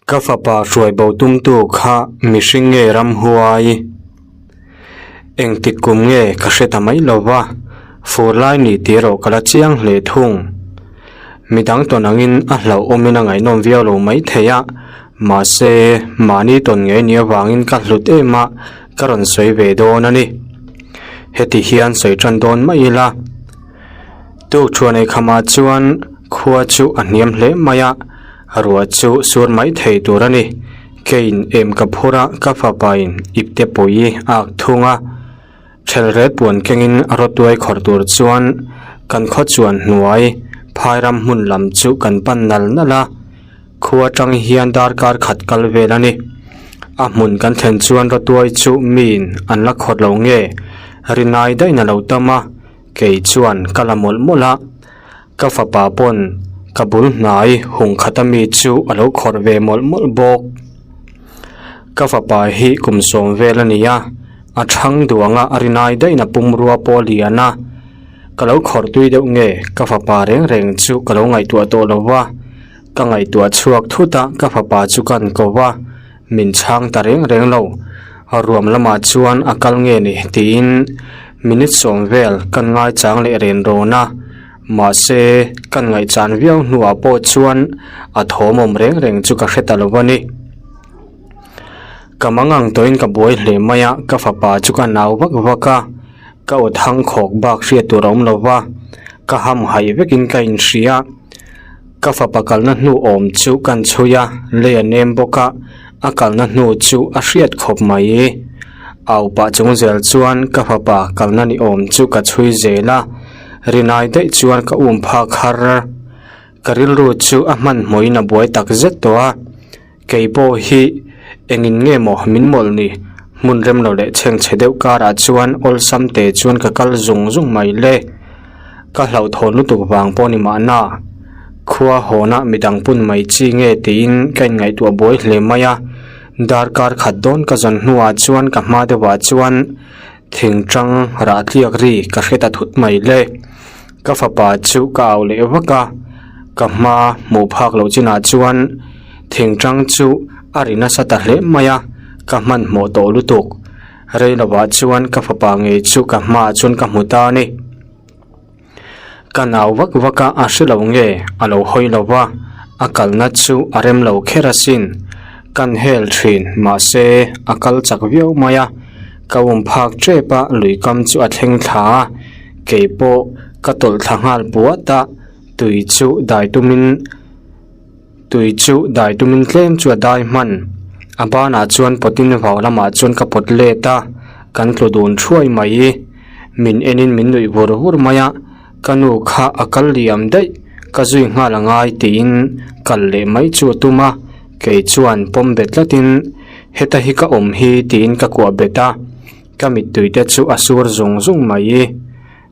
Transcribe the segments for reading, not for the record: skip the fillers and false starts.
Ka fapa hruai bo tumtu kha mihring nge ramhuai? Engtik kum nge ka hre ta mai lo va, fur lai ni tih erawh ka la chiang hle thung. Midang tawn angin a hlauhawmin a ngaihnawm viau lo mai thei a, mahse mahni tawn ngei nih avangin ka hlut em a, ka rawn sawi ve dawn a ni. Heti hian sawi tan dawn mai ila. Tukṭhuan eikhamah chuan khua chu a hniam hle mai a. Ruah chu sur mai thei tur a ni. Keiin em ka phur a, ka fapain ipte pui a ak thung a. Thelret puan kengin rawtuai khawrh tur chuan kan khaw chuan hnuai phairam hmun lam chu kan pan nal nal a. Khua atang hian darkar khat kal vel a ni. A hmun kan thlen chuan rawtuai chu miin an la khawrh lo nge rinai daih na lo tam a, kei chuan ka la mawlh mawlh a. Ka fapa pawn ka bul hnai hung khat ami chu a lo khawrh ve mawlh mawlh bawk. Ka fapa hi kum sawm vel a ni a, a thang duang a a rinai daih na pumrua pawh a lian a. Ka lo khawrh tui deuh nge ka fapa reng reng chu ka lo ngaihtuah tawh lo va, ka ngaihtuah chhuak thut a ka fapa chu ka an ko va, min chhang ta reng reng lo. Ruam lamah chuan a kal nge ni tiin minute sawm vel kan ngaichang leh ren rawn a. Mahse, kan ngaihchan viau hnuah pawh chuan a thawm awm reng reng chu ka hre ta lo a ni. Ka mangang tawhin ka buai hle mai a, ka fapa chu ka nau vak vak a, ka aw thang khawk bak hriat tur a awm lo va, ka ham haih vekin ka inhria. Ka fapa kalna hnu awm chu kan chhui a, lei a nem bawk a, a kalna hnu chu a hriat khawp mai. Au pah chung zel chuan ka fapa kalna ni awm chu ka chhui zel a, rinai daih chuan ka um phak har. Ka rilru chu a hmanhmawhin a buai tak zet tawh a, kei pawh hi engin nge maw min mawlh ni? Hmun rem lo leh chhengchhe deuh karah chuan awlsam te chuan ka kal zung zung mai le. Ka hlauhthawn lutuk vang pawh ni mahna, khua hawnah midang pun mai chi nge tiin ka inngaihtuah buai hle mai a. Darkar khat dawn ka zawn hnuah chuan ka hma deuhah chuan thingtang rah tliak ri ka hre ta thut mai le. Ka fapa chu ka au leh vak a, ka hma hmuh phak loh chinah chuan thingtang chu a ri nasa ta hle mai a, ka hmanhmawh tawh lutuk. Rei lovah chuan ka fapa ngei chu ka hmaah chuan ka hmu ta a ni. Ka nau vak vak a, a hre lo nge a lo hawi lo va, a kalna chu a rem lo kher asin. Kan hel thin, mahse a kal chak viau mai a, ka um phak tep a, lui kam chu a thleng thla a, kei pawh ka tawlh thla nghal puat a, tui chu dai tumin Tui chu dai tumin tlem chu a dai hman. A banah chuan pawtin vau lamah chuan ka pawt let a, kan tlu dun thuai mai. Min enin min nuih vur vur mai a, ka nu kha a kal liam daih, ka zui nghal a ngai tiin kal leh mai chu a tum a, kei chuan pawm bet tlatin heta hi ka awm hi tiin ka kuah bet a, ka mittui te chu a sur zung zung mai.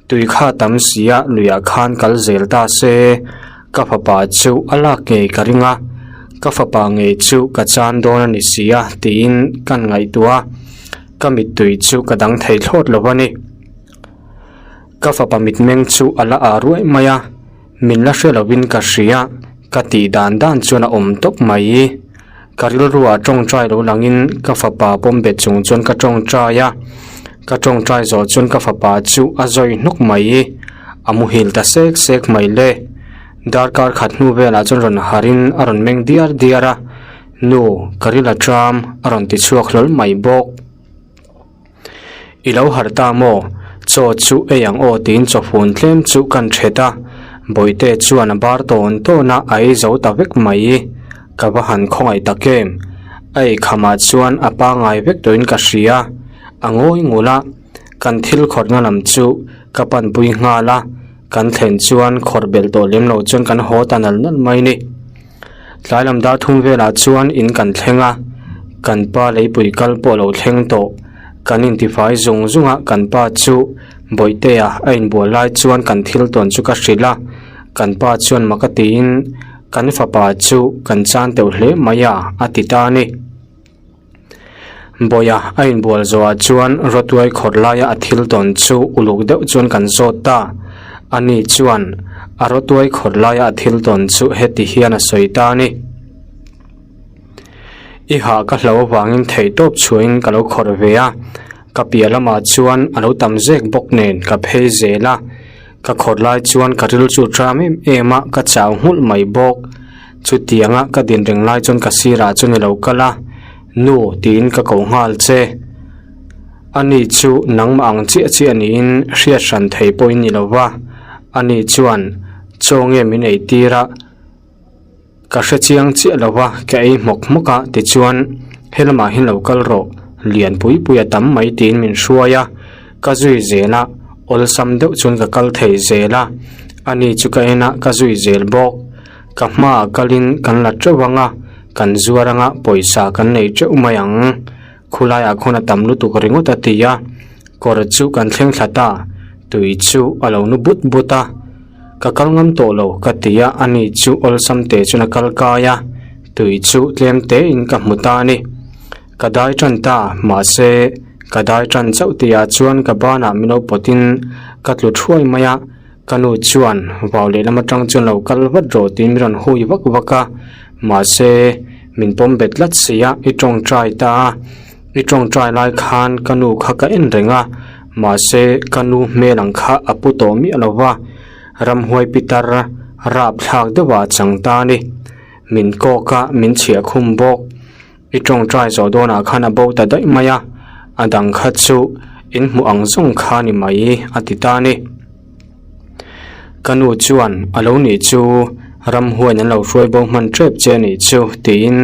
Tui kha tam sia luiah khan kal zel ta se, ka fapa chu a lak ngei ka ring a, ka fapa ngei chu ka chan dawn a ni sia tiin kan ngaihtuah a, ka mittui chu ka dang thei thlawt lo a ni. Ka fapa mitmeng chu a la ah ruai mai a, min la hre lovin ka hria, ka tih dan dan chuan a awm tawp mai. Ka rilruah tawngtai lo langin ka fapa pawm bet chung chuan ka tawngtai a, ka tawngtai zawh chuan ka fapa chu a zawi hnawk mai, a muhil ta sek sek mai le. Darkar khat hnu velah chuan rawn harin a rawn meng diar diar a, Nu, ka ril a ṭam a rawn ti chhuak hlawl mai bawk. I lo harh ta maw? Chaw chu ei ang aw tiin chawfun tlem chu kan ṭhet a, Bawihte chuan a bar tawn tawn a, a ei zo ta vek mai. Ka va han khawngaih tak em? A ei khamah chuan a pangai vek tawhin ka hria. A ngawi ngul a, kan thil khawrhna lam chu ka panpui nghal a, kan thlen chuan khawrh belh tawh lem lo chuan kan haw ta nal nal mai ni. Tlai lam dar thum velah chuan in kan thleng a, kan pa leipui kal pawh lo thleng tawh. Kan intifai zung zung a, kan pa chu Bawihtea a inbual lai chuan kan thil tawn chu ka hrilh a, kan pa chuan mak a tiin kan fapa chu kan chan teuh hle mai a, a ti ta a ni. Bawia a inbual zawhah chuan rawtuai khawrh laia a thil tawn chu uluk deuh chuan kan zawt ta. Ani chuan a rawtuai khawrh laia a thil tawn chu heti hian a sawi ta a ni. I hah ka hlo avangin theihtawp chhuahin ka lo khawrh ve a, ka piah lamah chuan a lo tam zek bawk nen ka phei zel a, ka khawrh lai chuan ka ril chu tram em em a, ka chau nghulh mai bawk. Chutianga ka din reng lai chuan ka sirah chuan i lo kal a, Nu tiin ka ko nghal che. Ani chu nangmah ang chiah chiah niin hriat hran thei pawhin ni lo va, ani chuan chaw nge min eitir a, Ka hre chiang chiah lo va, ka ei hmawk hmawk a, tichuan helamah hian lo kal rawh, lian pui pui a tam mai tiin min hruai a, ka zui zel a, awlsam deuh chuan ka kal thei zel a, ani chu ka en a, ka zui zel bawk. Ka hmaah kalin kan la teuh ang a, kan zuar ang a, pawisa kan nei teuh mai ang. Khulaiah khawn a tam lutuk ringawt a ti a, kawr chu kan thleng thla ta, tui chu a lo nu but but a, ka kal ngam tawh lo ka ti a, ani chu awlsam te chuan a kal kai a, tui chu tlem te in ka hmu ta a ni. Ka dai tan ta, mahse ka dai tan chauh tihah chuan ka banah min lo pawt in ka tlu thuai mai a, Ka nu chuan vau lehlam atang chuan lo kal vat rawh tiin min rawn hui vak vak a, mahse min pawm bet tlat si a, i tawngtai ta a, i tawngtai lai khan ka nu kha ka en reng a, mahse ka nu hmel ang kha a pu tawh miah lo va, ramhuai pitar rap thlak deuh ah a chang ta a ni, min kawk a, min chhiah khum bawk. I tawngtai zawh dawnah khan a bo ta daih mai a, a dang kha chu in hmuh ang zawng kha ni mai a ti ta a ni. Ka nu chuan a lo nih chu ramhuain an lo hruai bo hman tep che a nih chu tiin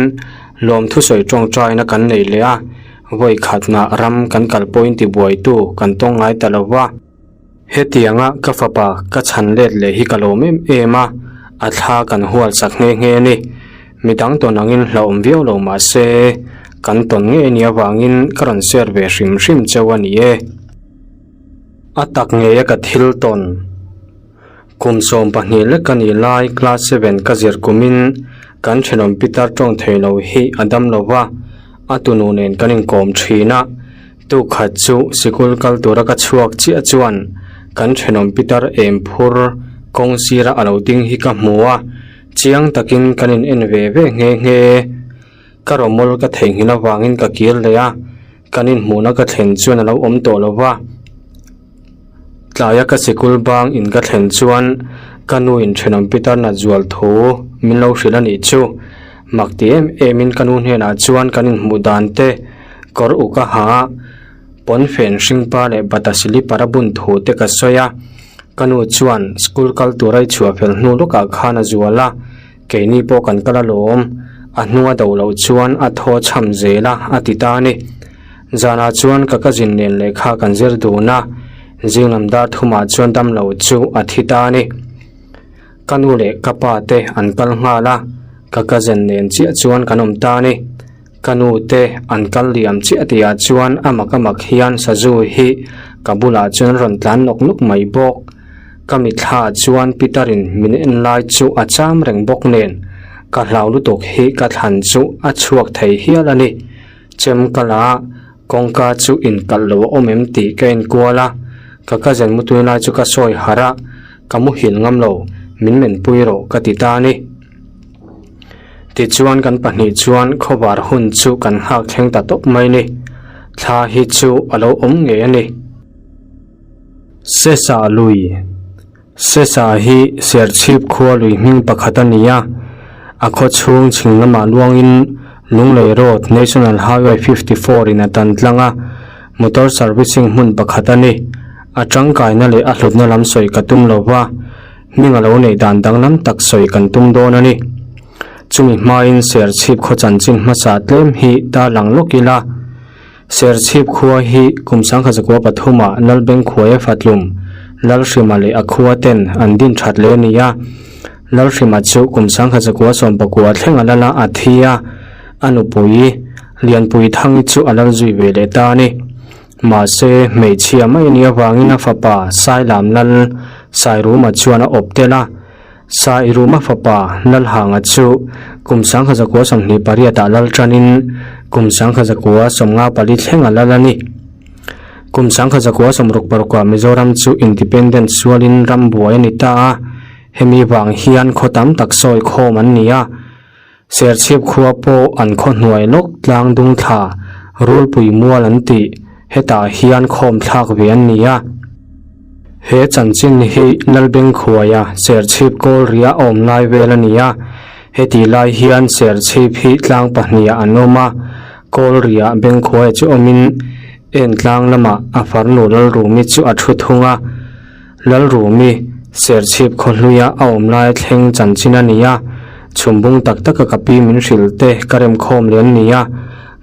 lawm thusawi tawngtaina kan nei leh a, vawi khatnah ram kan kal pawhin tibuaitu kan tawng ngai ta lo va. Hetianga ka fapa ka chhan let leh hi ka lawm em em a, a thla kan hual chak nghe nghe a ni. Midang tawn angin hlauhawm viau lo mah se, kan tawn ngei nia vangin ka rawn share ve hrim hrim cheu a ni e. A tak ngeia ka thil tawn. Kum 12 lek ka nih lai class seven ka zir kumin kan thenawm pitar tawng thei lo hi a dam lo va, a tunu nen kan inkawm thin a. Tukhat chu sikul kal tura ka chhuak chiah chuan kan thenawm pitar em phur kawng sira a lo ding hi ka hmu a, chiang takin kan in en ve ve nghe nghe. Ka rawmawl ka theihnghilh avangin ka kir leh a, kan inhmuhna ka thlen chuan a lo awm tawh lo va. Tlaia ka sikul bang in ka thlen chuan ka nu in thenawm pitar nat zual thu min lo hrilh a nih chu. Mak ti em em in ka nu hnenah chuan kan inhmuh dan te kawr uk a ha a, pawnfen hringpa leh bata silipar a bun thu te ka sawi a. Ka nu chuan school kal tura i chhuah fel hnu lawkah khan a zual a, keini pawh kan kal alawm, a hnung a do loh chuan a thaw chham zel a, a ti ta a ni. Zanah chuan ka cousin nen lehkha kan zir dun a, zinglam dar thumah chuan damlo chu a thi ta a ni. Ka nu leh ka pa te an kal nghal a, ka cousin nen chiah chuan kan awm ta a ni. Ka nu te an kal liam chiah tihah chuan a mak a mak hian sazu hi ka bulah chuan rawn tlan nawk nawk mai bawk. Ka mitthla chuan Peter-in min en lai chu a cham reng bawk nen, ka hlau lutuk hi ka thlan chu a chhuak thei hial a ni. Chem ka la a, kawngka chu inkalh lo a awm em tih ka enkual a, ka cousin mutui lai chu ka sawi harh a, ka muhil ngam lo, min menpui rawh ka ti ta a ni. Tichuan kan pahnih chuan khawvar hun chu kan nghak thleng ta tawp mai ni, thla hi chu a lo awm ngei a ni. Sesa lui. Sesa hi Serchhip khua lui hming pakhat a ni a, a khaw chhung chhing lamah luangin Lunglei Road, National Highway 54 in a tan tlang a, motor servicing hmun pakhat a ni. A tangkaina leh a hlutna lam sawi ka tum lo va, hming a lo neih dan danglam tak sawi kan tum dawn a ni. Chumi hmain Serchhip khaw chanchin hmasa tlem hi tarlang lawk ila, Serchhip khua hi kum 1903 ah Lalbengkhuaia fatlum Lalhrima leh a khua ten an din that leh a ni a. Lalhrima chu kum 1919 thleng a lal a, a thi a, a nupui Lianpui Thangi chu a lal zui ve leh ta a ni. Mahse, hmeichhia mai a nih avangin a fapa Sailam Lal Sairuma chuan a awp tel a. Sairuma fapa Lalhanga chu kum 1928 ah lal tanin kum 1954 thleng a lal a ni. Kum 1966 ah Mizoram chu Independent sualin ram buai a ni ta a, hemi vang hian khaw tam tak sawi khawm an ni a. Serchhip khua pawh an khaw hnuai lawk tlang dung thla Rulpui mual an tih hetah hian khawm thlak ve an ni a. He chanchin hi Lalbengkhuaia Serchhip Kawlria awm lai vel a ni a. Hetih lai hian Serchhip hi tlang pahniha an awm a, Kawlria Bengkhuaia chu awmin Entlang lamah a farnu Lalrumi chu a thu thung a. Lalrumi, Serchhip khawhluia a awm laia thleng chanchin a ni a, chhumbung tak taka ka pi min hrilh te ka remkhawm leh an ni a,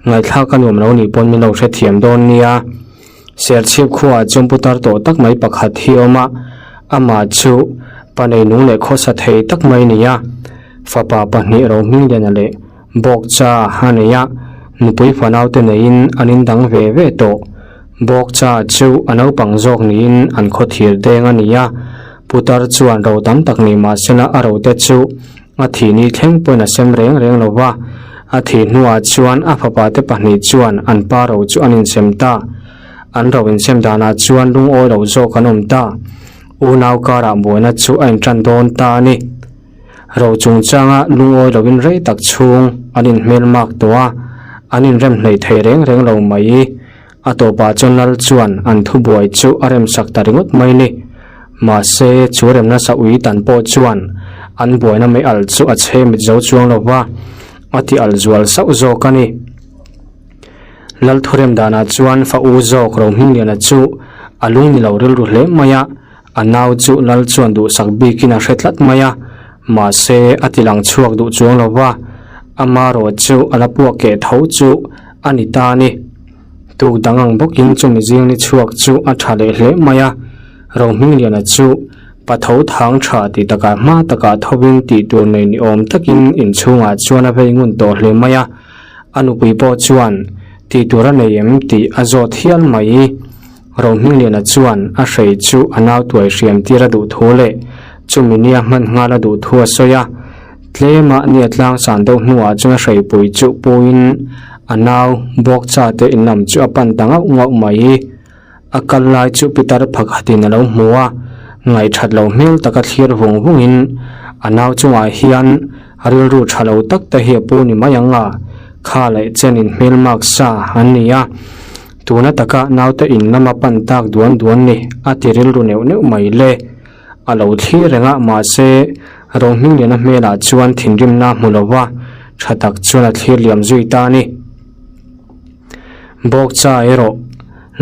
ngaihthlak a nuam lo nih pawn min lo hrethiam dawn nia. Serchhip khuaah chuan putar tawh tak mai pakhat hi a awm a, amah chu pa neinung leh khawsa thei tak mai a ni a, fapa pahnih Rohmingliana leh Bawkcha a nei a, nupui fanaute neiin an indang ve ve tawh. Bawkcha chu a naupang zawk niin an khaw thir deng a ni a, putar chuan ro tam tak ni mah sela a rote chu a thih ni thleng pawhin a sem reng reng lo va. A thih hnuah chuan a fapate pahnih chuan an pa ro chu an insem ta. An ro insem danah chuan lungawi lo zawk an awm ta. Unau karah buaina chu a intan dawn ta a ni. Ro chungchanga lungawi loin rei tak chhung an inhmelmak tawh a, an inrem hleih thei reng reng lo mai. A tawpah chuan Lal chuan an thubuai chu a remsak ta ringawt mai ni. Mahse, chu remna sa ui tan pawh chuan an buaina mei alh chu a chhe mit zo chuang lo va, a ti alh zual sauh zawk a ni. Lal thurem danah chuan fa u zawk Rohmingliana chu a lung ni lo rilru hle mai a, A nau chu Lal chuan duhsak bikin a hre tlat mai a, mahse a ti lang chhuak duh chuang lo va, ama rawh chu a la puak keh tho chu a ni ta a ni. Tuk dang ang bawkin chumi zing ni chhuak chu a tha leh hle mai a, Rohmingliana chu patho thang tha ti takah hma takah thovin tih tur nei ni awm takin inchhungah chuan a vei ngun tawh hle mai a, a nupui pawh chuan tih tur a nei em tih a zawt hial mai. Rohmingliana chuan a hrei chu a nau tuai hriam tir a duh thu leh chumi nia hman nghal a duh thu a sawi a. Tlema nia tlang san deuh hnuah chuan a hreipui chu puiin a nau bawkcha te in lam chu a pan ta ngauh ngauh mai. A kal lai chu pitar phakhatin a lo hmu a, ngaihthat lo hmel taka thlir vung vungin a nau chungah hian rilru tha lo tak te hi a pu ni mai ang a, kha leh chenin hmelmak sa an ni a. Tuna taka naute in lama pan tak duan duan ni a ti rilru neuh neuh mai le. A lo thlir reng a, mahse Rohmingliana hmelah chuan thinrimna a hmu lo va, tha tak chuan a thlir liam zui ta a ni. Bawkcha erawh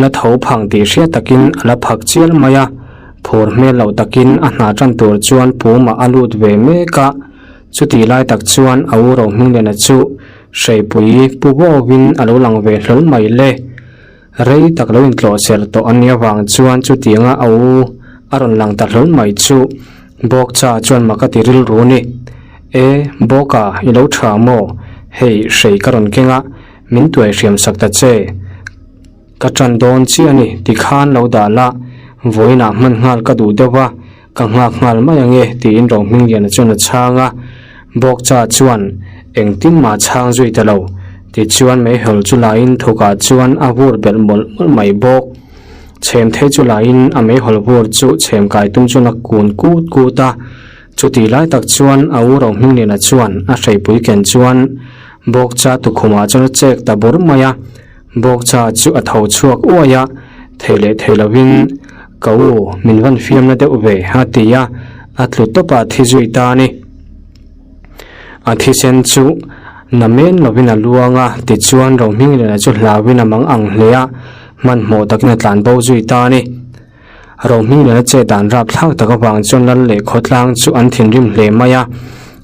la tho phang tih hriat takin a la phak chial mai a, phur hmel loh takin a hna tan tur chuan pumah a lut ve mek a, chutih lai tak chuan a u Rohmingliana chu Hreipui pu bawkin a lo lang ve hlawl mai le. Rei tak lo intlawh ser tawh a nih avang chuan chutianga a u a rawn lang ta hlawl mai chu Bawkcha chuan mak a ti rilru ni. E, Bawka, i lo tha maw? Hei, hrei ka rawn keng a, min tuai hriam sak ta che. Ka tan dawn chiah a ni, tikhan lo dah la, vawiinah hman nghal ka duh deuh va, Ka nghak nghal mai ang e, tiin Rohmingliana chuan a chhang a. Bawkcha chuan engtin mah chhang zui ta lo. Tichuan meihawl chu laiin thukah chuan a vur belh mawlh mawlh mai bawk. Chhem thei chu laiin a meihawl vur chu chhem kai tum chuan a kun kut kut a. Chutih lai tak chuan a u Rohmingliana chuan a hreipui ken chuan Bawkcha tukhumah chuan a chek ta bur mai a. Bawkcha chu a tho chhuak uai a, thei leh thei lovin, Ka u, min van fiamna deuh ve, a ti a, a tlu tawp a thi zui ta a ni. A thisen chu na men lovin a luang a, tichuan Rohmingliana chu hlauin a mang ang hle a, hmanhmawh takin a tlan bo zui ta a ni. Rohmingliana che dan rapthlak tak avang chuan lal leh khawtlang chu an thinrim hle mai a,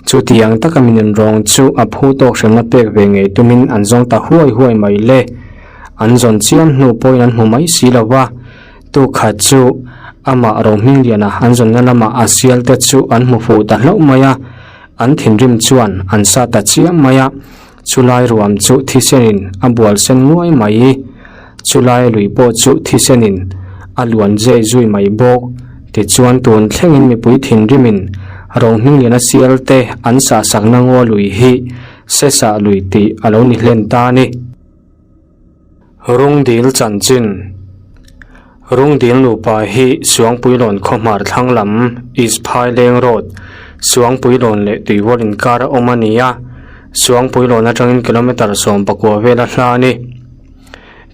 chutiang taka mi nunrawng chu a phu tawk hremna pek ve ngei tumin an zawng ta huai huai mai le. An zawn chiam hnu pawhin an hmu mai si lo va, tukhat chu amah Rohmingliana an zawnna lamah a sial te chu an hmu fuh ta hlauh mai a, an thinrim chuan an sa ta chiam mai a. Chulai ruam chu thisenin a bual sen nguai mai. Chulai lui pawh chu thisenin a luan zei zui mai bawk. Tichuan tun thlengin mipui thinrimin Rohmingliana sial te an sahsakna ngaw lui hi Sesah lui tih a lo ni hlen ta a ni. Rungdil chanchin Rungdil nupa hi Suangpuilawn khawhmar thlang lam East Phaileng Road, Suangpuilawn leh Tuivawl inkar a awm a ni a. Suangpuilawn atangin kilometre 19 vela hla a ni.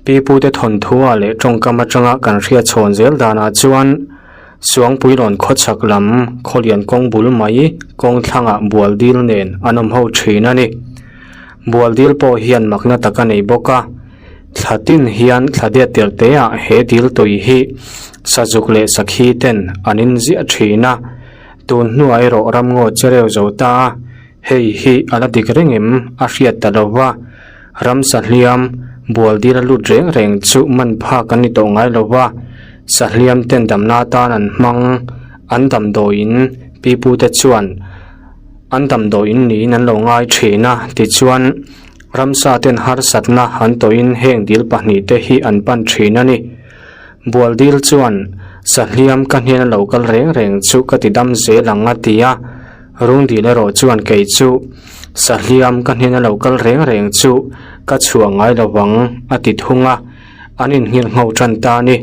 Pipute thawnthu-ah leh tawngkam atanga kan hriat chhawn zel danah chuan Suangpuilawn khawchhak lam khawlian kawng bul mai kawng thlangah Bualdil nen an awm ho thin a ni. Bualdil pawh hian makna tak a nei bawk a, thla tin hian thla diat tirh teah he dil tui hi sazuk leh sakhi ten an inziah thin a, tun hnuah erawh ramngaw chereu zo ta a, Hei hi a la dik reng em? A hriat ta lo va, ramsa hliam bual dil a lut reng reng chu man phak an ni tawh ngai lo va, sahliam ten damna atan an hmang, an damdawiin pipute chuan an damdawiin niin an lo ngai thin a, tichuan ramsa ten harsatna an tawhin heng dil pahnihte hi an pan thin a ni. Bual dil chuan sahliam ka hnena lo kal reng reng chu ka ti dam zel ang a ti a. Rungdil erawh chuan kei chu Sahliam ka hnena lo kal reng reng chu ka chhuah ngai lo vang a ti thung a, an inhngilh ngho tan ta a ni.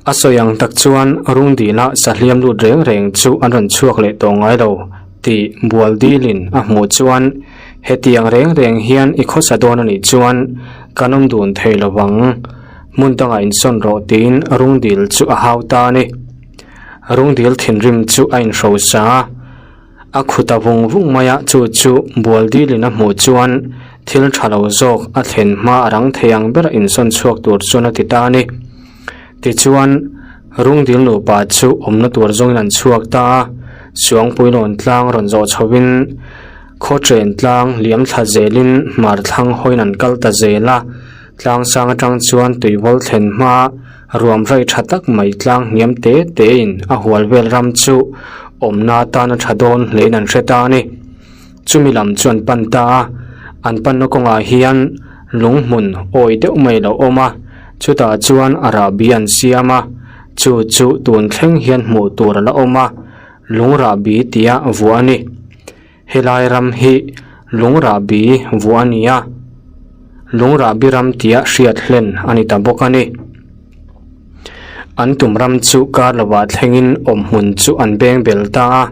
A sawi ang tak chuan Rungdila Sahliam lut reng reng chu an rawn chhuak leh tawh ngai lo tih Bualdilin a hmuh chuan hetiang reng reng hian i khawsa dawn a nih chuan kan awm dun thei lo vang, hmun dangah insawn rawh tiin Rungdil chu a hau ta a ni. Rungdil thinrim chu a inhrosa a, a khu ta vung vung mai a, chu chu Bualdilin a hmuh chuan thil tha lo zawk a thlen hma a rang thei ang ber a insawn chhuak tur chuan a ti ta a ni. Tichuan, Rungdil nupa chu awmna tur zawngin an chhuak ta a, Suangpuilawn tlang rawn zawh chhovin Khawchen tlang liam thla zelin hmar thlang hawiin an kal ta zel a, tlang sang atang chuan tuivawl thlen hma Ruam rai tha tak mai tlang hniam te tein a hual vel ram chu awmna atan a tha dawn hlein an hre ta a ni. Chumi lam chu an pan ta a, an panna kawngah hian lung hmun awi deuh mai lo awm a, chutah chuan a rahbi an siam a, chu chu tun thleng hian hmuh tur a la awm a, lung rahbi tia vuah a ni. Helai ram hi lung rahbi vuah a ni a, lung rahbi ram tia hriat hlen a ni ta bawk a ni. An tum ram chu kar lovah thlengin awmhmun chu an beng bel ta a,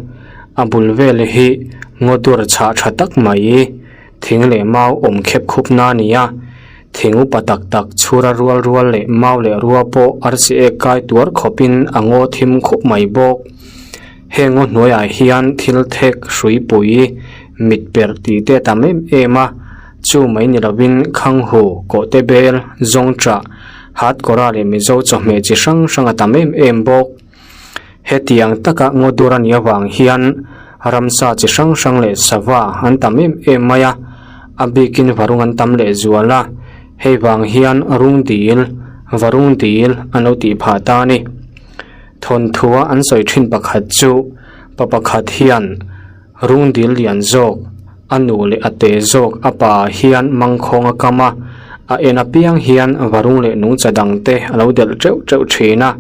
a bul vel hi ngaw dur chhah tha tak mai thing leh mau awm khep khup na a ni a, thing upa tak tak chhura rual rual leh mau leh rua pawh arsi ek kai tuar khawpin a ngaw thim khup mai bawk. Heng ngaw hnuaiah hian thil thek hruipui mit perh tih te a tam em em a, chu mai ni lovin khanghu, kawhte bel, zawngṭah, hatkawra leh mizo chawhmeh chi hrang hrang a tam em em bawk. Hetiang taka ngaw dur a nih avang hian ramsa chi hrang hrang leh sava an tam em em mai a, a bikin varung an tam leh zual a, hei vang hian rungdil, varungdil an lo tih phah ta a ni. Thawnthua an sawi thin pakhat chu pa pakhat hian rungdil lian zawk, a nu leh a te zawk a pa hian mangkhawng a kam a, a en apiang hian varung leh nungcha dang te a lo delh teuh teuh thin a.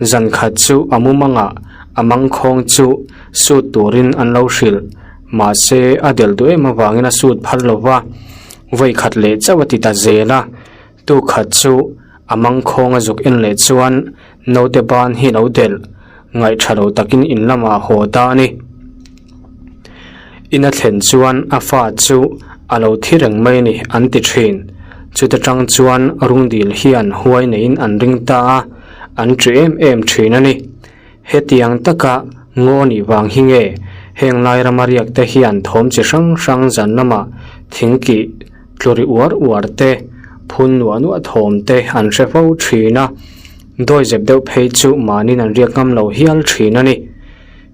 Zan khat chu a mumangah a mangkhawng chu sut turin an lo hrilh, mahse a delh duh em avangin a sut phal lo va, vawi khat leh chauh a ti ta zel a. Tu khat chu a mangkhawng a zuk en leh chuan naute ban hi lo delh ngaih tha lo takin in lamah haw ta a ni. In a thlen chuan a fa chu a lo thi reng mai a ni an ti thin. Chuta tang chuan rungdil hian huai neiin an ring ta a, an ṭi em em thin a ni. Hetiang taka ngaw nih vang hi nge heng lai rama riak te hian thawm chi hrang hrang zan lamah thing kih tlu ri uar uar te, phun nuah nuah thawm te an hre fo thin a, dawizep deuh phei chu mahniin an riak ngam lo hial thin a ni.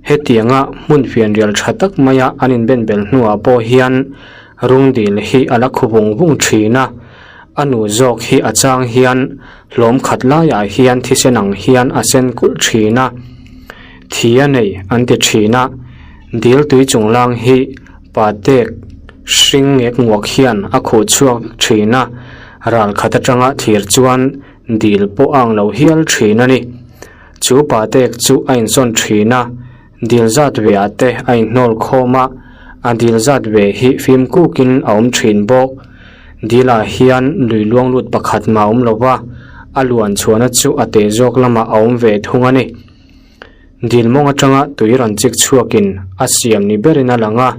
Hetianga hmun fianrial tha tak maia an inbenbel hnuah pawh hian rungdil hi a la khu vung vung thin a, a nu zawk hi a chang hian Hlawm khat laiah hian thisen ang hian a sen kulh thin a, thi a nei an ti thin a, dil tui chunglang hi patek hring ngek nguak hian a khuh chhuak vek thin a, ral khat atanga thlir chuan dil pawh a ang lo hial thin a ni. Chu patek chu a insawn thin a, dil zat ve ah te a inhnawl khawm a, a dil zat ve hi fimkukin a awm thin bawk. Dilah hian lui luang lut pakhat mah a awm lo va, a luan chhuahna chu a teh zawk lamah a awm ve thung a ni. Dil mawng atanga tui rawn chik chhuakin a siam ni berin a lang a.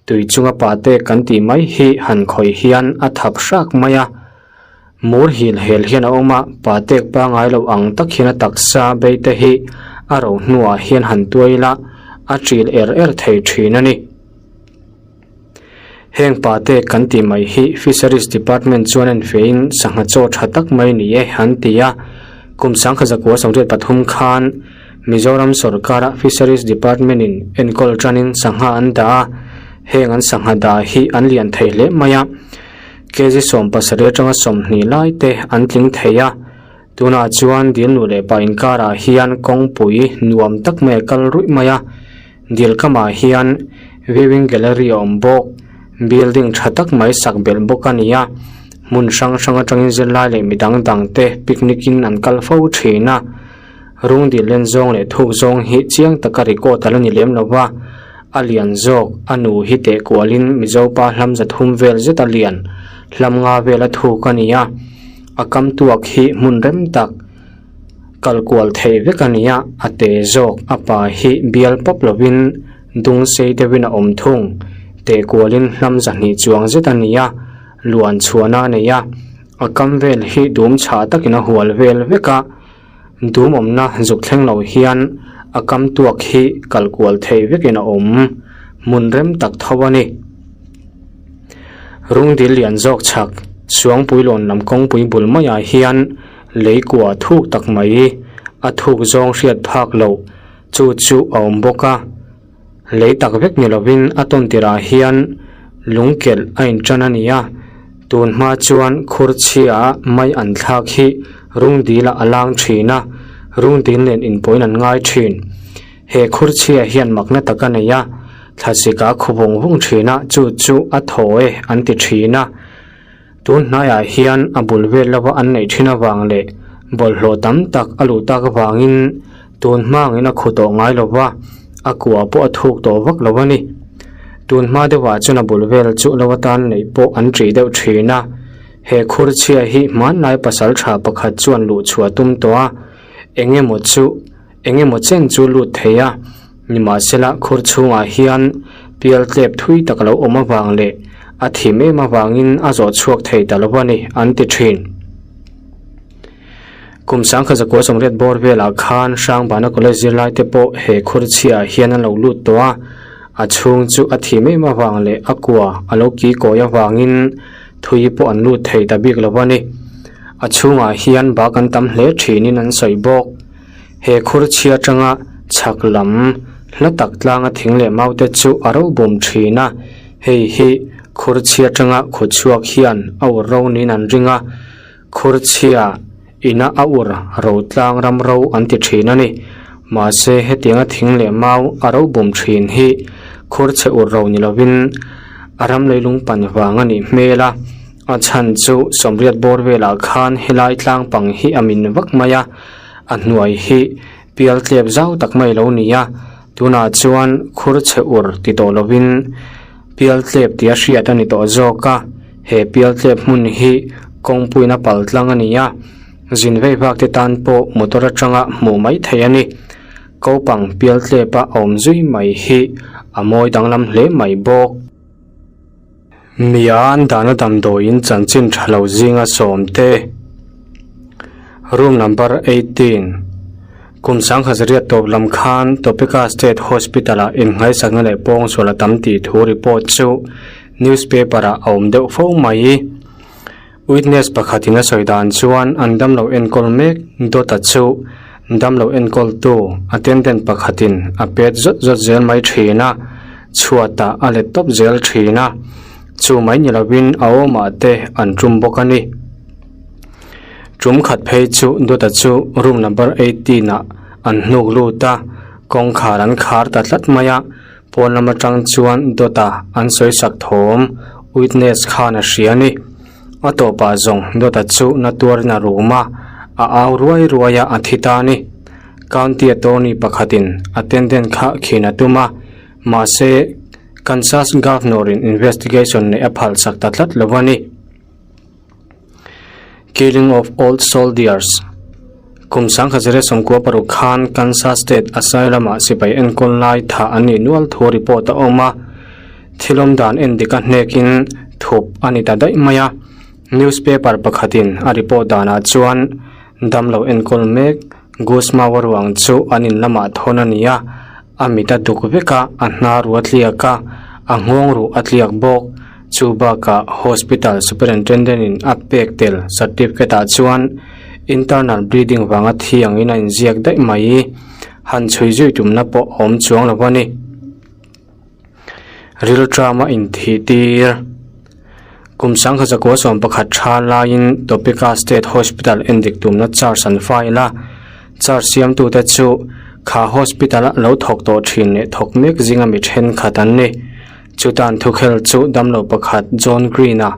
Tui chunga pate kan tih mai hi han khawih hian a thap hrak mai a. Mur hil hel hian a awm a, patek pangai lo ang tak hian a taksa bei te hi a ro hnuah hian han tuai ila a ṭil er er thei ṭhin a ni. Heng pate kan tih mai hi Fisheries Department chuan en feiin sangha chaw tha tak mai ni e an ti a. Kum sangkha zakua 83 khan Mizoram sawrkara Fisheries Department in enkawl tanin sangha an dah a, heng an sangha dah hi an lian thei hle mai a. Kg 17 atanga 20 lai te an tling thei a. Tunah chuan dil nu leh pa inkarah hian kawngpui nuam tak mai a kal ruih mai a. Dil kamah hian viewing gallery a awm bawk. Building tha tak mai sak belh bawk a ni a. Hmun hrang hrang atangin zirlai leh midang dang te picnic in an kal fo thin a. Rung dil len zawng leh thuk zawng hi chiang taka record a la ni lem lo va. A lian zawk a nu hi teh kualin Mizopa hlam 300 vel zet a lian hlam nga vel a thuk a ni a. A kam tuak hi hmun rem tak kal kual theih vek a ni a, a te zawk a pa hi bial pawp lovin dung sei deuhin a awm thung. Teh kualin hlam 200 chuang zet a ni a, luan chhuahna a nei a, a kam vel hi dum chhah takin a hual vel vek a, dum awmna zuk thleng lo hian a kam tuak hi kal kual theih vekin a awm. Hmun rem tak tho a ni. Rung dil lian zawk chhak Suangpuilawn lam kawngpui bul maiah hian lei kua thuk tak mai a thuk zawng hriat phak loh chu chu a awm bawk a. Lei tak vek ni lovin a tawn tirah hian lung kelh a intan a ni a, tun hma chuan khur chhia mai an thlak hi rung dil ah a lang thin a, rung dil nen inpawhin an ngai thin. He khur chhia hian makna tak a nei a, thlasik a khu vung vung thin a, chu chu a thaw e an ti thin a. Tun hnaiah hian a bul vel lova an neih thin avang leh bawlhhlawh tam tak a luh tak avangin tun hmangin a khu tawh ngai lo va, a kua pawh a thuk tawh vak lo a ni. Tun hma deuhah chuan a bul vel chu lo atan neih pawh an ṭih deuh thin a. He khur chhia hi hmanlai pasal tha pakhat chuan luh chhuah tum tawh a, eng emaw chu eng emaw chen chu lut thei a, nimahsela khur chhungah hian pial tlep thui tak a lo awm avang leh a thim em avangin a zawh chhuak thei ta lo a ni an ti thin. Kum 1980 bawr velah khan Hrangbana College zirlai te pawh he khur chhiah hian an lo lut tawh a, a chhung chu a thim em avang leh a kua a lo ki kawi avangin thui pawh an lut thei ta bik lo a ni. A chhungah hian bak an tam hle thinin an sawi bawk. He khur chhia atanga chhak lam hla tak tlanga thing leh mau te chu a ro bum thin a, hei hi khur chhia atanga khaw chhuak hian a ur ro niin an ring a, khur chhia ina a ur ro tlang ram ro an ti thin a ni. Mahse hetianga thing leh mau a ro bum thin hi khur chhe ur ro ni lovin a ram leilung pan vang a nih hmel a, a chhan chu 80 bawr velah khan helai tlang pang hi a min vak mai a. A hnuai hi pial tlep zau tak mai lo ni a, tunah chuan khur chhe ur ti tawh lovin pial tlep tia hriat a ni tawh zawk a, he pial tlep hmun hi kawngpuiin a pal tlang a ni a, zin vei vak te tan pawh motor atanga hmuh mai theih a ni. Kopang pial tlepa a awm zui mai hi a mawi danglam hle mai bawk. Mia an dahna damdawiin chanchin tha lo zinga sawm te. Room number 18. Kum 1900 tawp lam khan Topeka State Hospital ah innghaisakna leh pawngsual a tam tih thu report chu newspaper ah a awm deuh fo mai. Witness pakhatin a sawi dan chuan an damlo enkawl mek dawta chu damlo enkawltu attendant pakhatin a pet zawt zawt zel mai thin a, chhuatah a let tawp zel thin a, chu mai ni lovin a awmah te an tum bawk a ni. Tum khat phei chu dawta chu room number 18 ah an hnuk lut a, kawngkhar an khar ta tlat mai a. Pawn lam atang chuan dawta an sawi sak thawm witness khan a hria a ni. A tawpah zawng dawta chu na tuarin a rum a, a au ruai ruai a, a thi ta a ni. County attorney pakhatin attendant kha khin a tum a, mahse Kansas Governor in investigation neih a phal sak ta tlat lo a ni. Killing of Old Soldiers Kum 1996 khan Kansas State Asylum ah sipai enkawl lai thah an nih nual thu report a awm a. Thil awm dan en dik a hnekin thup a ni ta daih mai a. Newspaper pakhatin a report danah chuan damlo enkawl mek Guzmao-a ruang chu an in lamah thawn a ni a, a mit a duk vek a, a hnar ruh a tliak a, a nghawng ruh a tliak bawk. Chu bakah hospital superintendent-in a pek tel certificate-ah chuan internal bleeding vanga thi angin a inziak daih mai. Han chhui zui tumna pawh a awm chuang lo a ni. Rilṭama inthih tir. Kum sangkhat zakua 11 tha laiin Topeka State Hospital endik tumna charge an file a, charge siamtute chu kha hospital-a lo thawk tawh thin leh thawk mek zinga mi thenkhat an ni. Chutan thukhel chu damlo pakhat John Green-a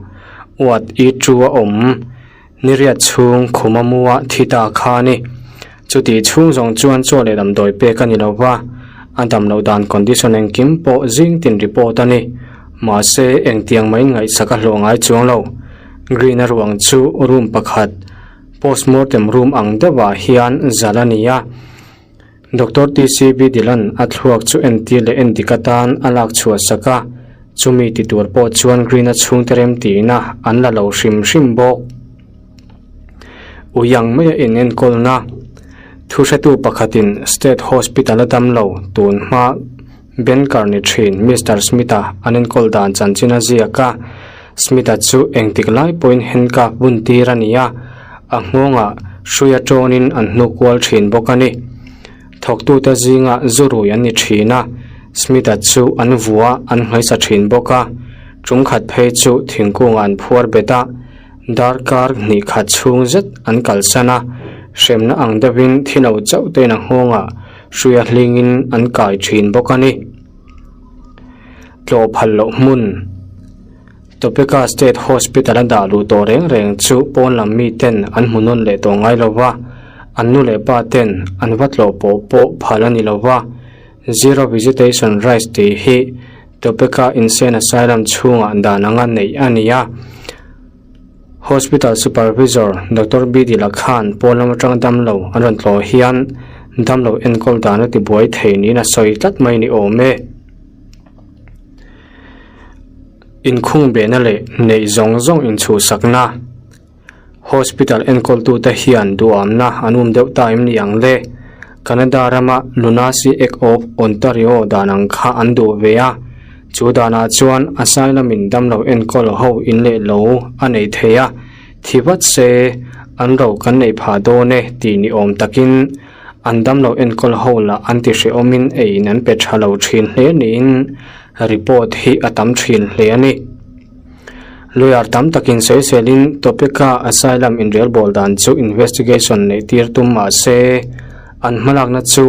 uat i tu a awm. Niriat chhung khuma mua thi ta kha a ni. Chutih chhung zawng chuan chaw leh damdawi pek a ni lo va, a dam loh dan condition engkim pawh zing tin report a ni. Mahse, engtiang maiin ngaihsak a hlawh ngai chuang lo. Green-a ruang chu room pakhat, postmortem room ang deuhah hian zal a ni a. Doctor TCB Dilan a thluak chu entir leh endik atan a lak chhuah sak a, chumi ti tur pawh chuan Green-a chhungte rem tiin a an la lo hrim hrim bawk. Ui ang maia in enkawlna thuhretu pakhatin State Hospital a dam lo tun hma Banker ni thin Mister Smith-a an enkawl dan chanchin a ziak a, Smith-a chu engtik lai pawhin handcuff bun tir a ni a, a nghawngah hrui atawnin an hnuk kual thin bawk a ni. Thawktute zingah zu rui an ni thin a, Smith-a chu an vua an nghaisa thin bawk a, ṭumkhat phei chu thingkungah an phuar bet a, darkar hnih khat chhung zet an kalsan a, hremna ang deuhin thi lo chauh tein a nghawngah hrui a hlingin an kai thin bawk a ni. Tlawh phal loh hmun Topeka State Hospital a dah luh tawh reng reng chu pawn lam mi ten an hmu nawn leh tawh ngai lo va, an nu leh pa ten an va tlawh pawh pawh phal a ni lo va. Zero Visitation Rights tih hi Topeka Insane Asylum chhungah dan anga neih a ni a. Hospital Supervisor Doctor BD Lakhan pawn lam atanga damlo an rawn tlawh hian damlo enkawl dan a tibuai thei niin a sawi tlat mai ni awm e. Inkhung behna leh neih zawng zawng inchhuhsakna Hospital enkawltute hian duhamna an um deuh ta em ni ang le? Canada rama Lunacy Act of Ontario dan ang kha an duh ve a. Chu danah chuan asylum in damlo enkawl ho in leh lo a nei thei a, thi vat se an ro kan neih phah dawn e tih ni awm takin an damlo enkawl ho lah an ti hrehawmin eiin an pe tha lo thin hle niin report hi a tam thin hle a ni. Lawyer tam takin sawiselin Topeka asylum inrelbawl dan chu investigation neih tir tum mah se an hmalakna chu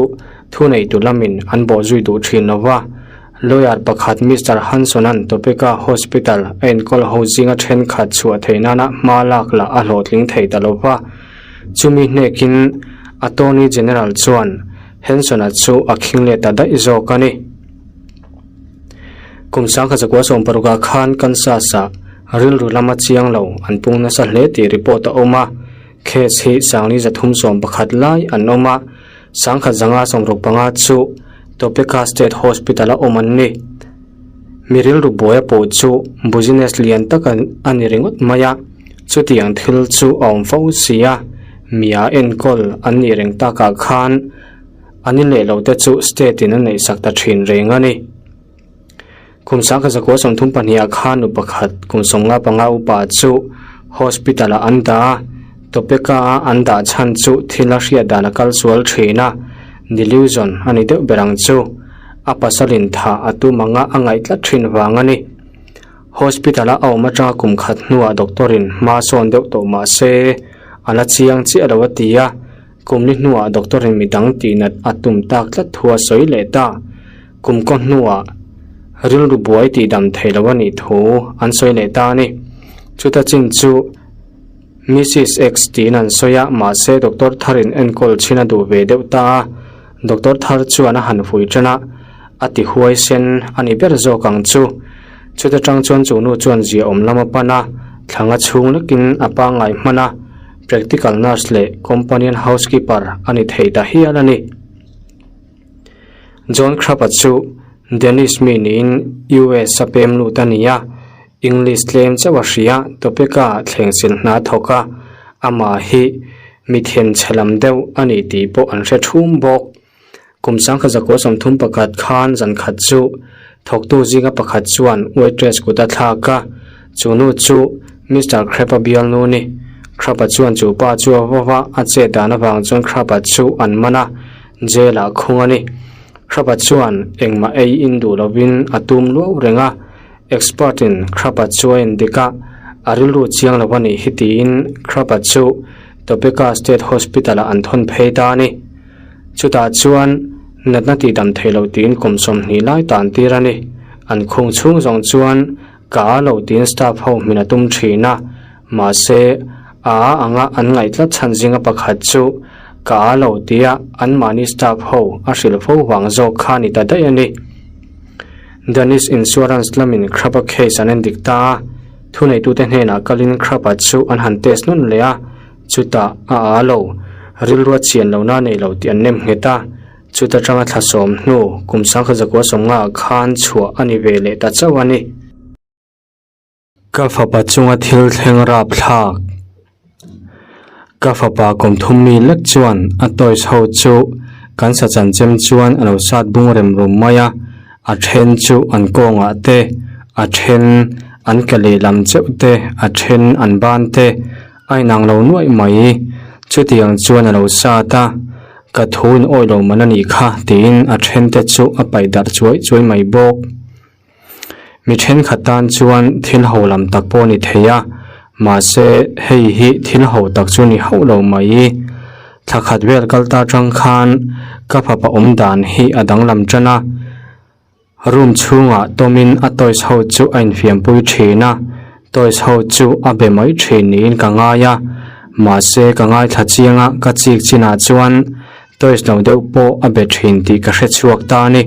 thuneitu lamin an bawhzui duh thin lo va. Lawyer pakhat Mister Hanson-a'n Topeka Hospital a enkawl ho zinga thenkhat chhuah theih nana hma lak lah a hlawhtling thei ta lo va. Chumi hnekin Attorney General chuan Hanson-a chu a khing leh ta daih zawk a ni. Kum 1960 khan Kansas-ah rilru lama chiang lo an pung nasa hle tih report a awm a, case hi 4311 lai an awm a. 1965 chu Topeka State Hospital a awm an ni. Mi rilru buaia pawh chu business lian tak a ni ringawt mai a, chutiang thil chu a awm fo si a, mi a enkawl an nih reng takah khan a ni leh lo te chu state in a neihsak ta thin reng a ni. Kum 1932 ah khan nu pakhat kum 55 upa chu hospital ah an dah a, Topeka a an dah chhan chu thil a hriat dan a kal sual thin a, delusion a ni deuh ber ang chu. A pasalin thah a tum anga a ngaih tlat thin vang a ni. Hospital a awm atanga kum khat hnuah doctor in hma sawn deuh tawh mah se a la chiang chiah lo a ti a. Kum ni hnuah doctor in midang tihnat a tum tak tlat thu a sawi leh ta. Kum kaw hnuah rilru buai tih dam theih loh a nih thu an sawi leh ta a ni. Chuta chin chu Mrs X tiin an sawi a, mahse doctor tharin enkawl chhin a duh ve deuh ta a. Doctor thar chuan a han vui tan a, a ti huai sen a ni ber zawk ang chu. Chuta tang chuan chu nu chuan ziaawm lam a pan a, thlanga chhung lekin a pangngai hman a. Practical nurse leh companion housekeeper a ni thei ta hial a ni. John Crabb-a chu Danish mi niin US a pem lut a ni a, English tlem chauh a hria, Topeka ah thlengsil hna a thawk a, amah hi mi thenchhe lam deuh a ni tih pawh an hre thum bawk. Kum sangkhat zakua 31 khan zan khat chu thawktu zinga pakhat chuan waitress kut a thlak a, chu nu chu Mister Crab-a bialnu ni. Crab-a chuan chu pa chu a va va, a chet dan avang chuan Crab-a chu an man a, jail-ah khung a ni. Crab-a chuan engmah ei in duh lovin a tum luau reng a, expert-in Crab-a chu a endik a, a rilru chiang lo a nih hi tiin Crab-a chu Topeka State Hospital-ah an thawn phei ta a ni. Chutah chuan natna tihdam theih loh tiin kum 20 lai tan tir a ni. An khung chhung zawng chuan ka a lo tiin staff ho hmin a tum thin a, mahse a a anga an ngaih tlat chhan zinga pakhat chu ka a lo tia anmahni staff ho a hrilh fo vang zawk kha ni ta daih a ni. Danish Insurance lamin Khrapa case an endik ta a, thuneitute hnenah kalin Khrapa chu an han test nawn leh a, Chutah a aa lo, rilru a chian lohna a nei lo tih an nem nghet a, chuta tanga thla sawm hnu kum sangkhat zakua sawmnga ah khan chhuah a ni ve leh ta chauh a ni. Ka fapa chunga thil thleng rap thlak. Ka fapa kum thum mi lek chuan a toys ho chu kan sa chanchem chuan a lo sat bung rem rum mai a, a then chu an kawngah te, a then an ke lehlam cheuh te, a then an ban te, A inang lo nuaih mai. Chutiang chuan a lo sat a, Ka thu in awi lo man a nih kha tiin a thente chu a paih darh chuai chuai mai bawk. Mi thenkhat tan chuan thil ho lam tak pawh a ni thei a, mahse hei hi thil ho tak chu ni hauh lo mai. Thla khat vel kal ta tang khan ka fapa awm dan hi a danglam tan a. Room chhungah tawmin a toys ho chu a infiampui thin a, toys ho chu a be mai thin niin ka ngai a, mahse ka ngaithla chiang a, ka chik chinah chuan toys lo deuh pawh a be thin tih ka hre chhuak ta a ni.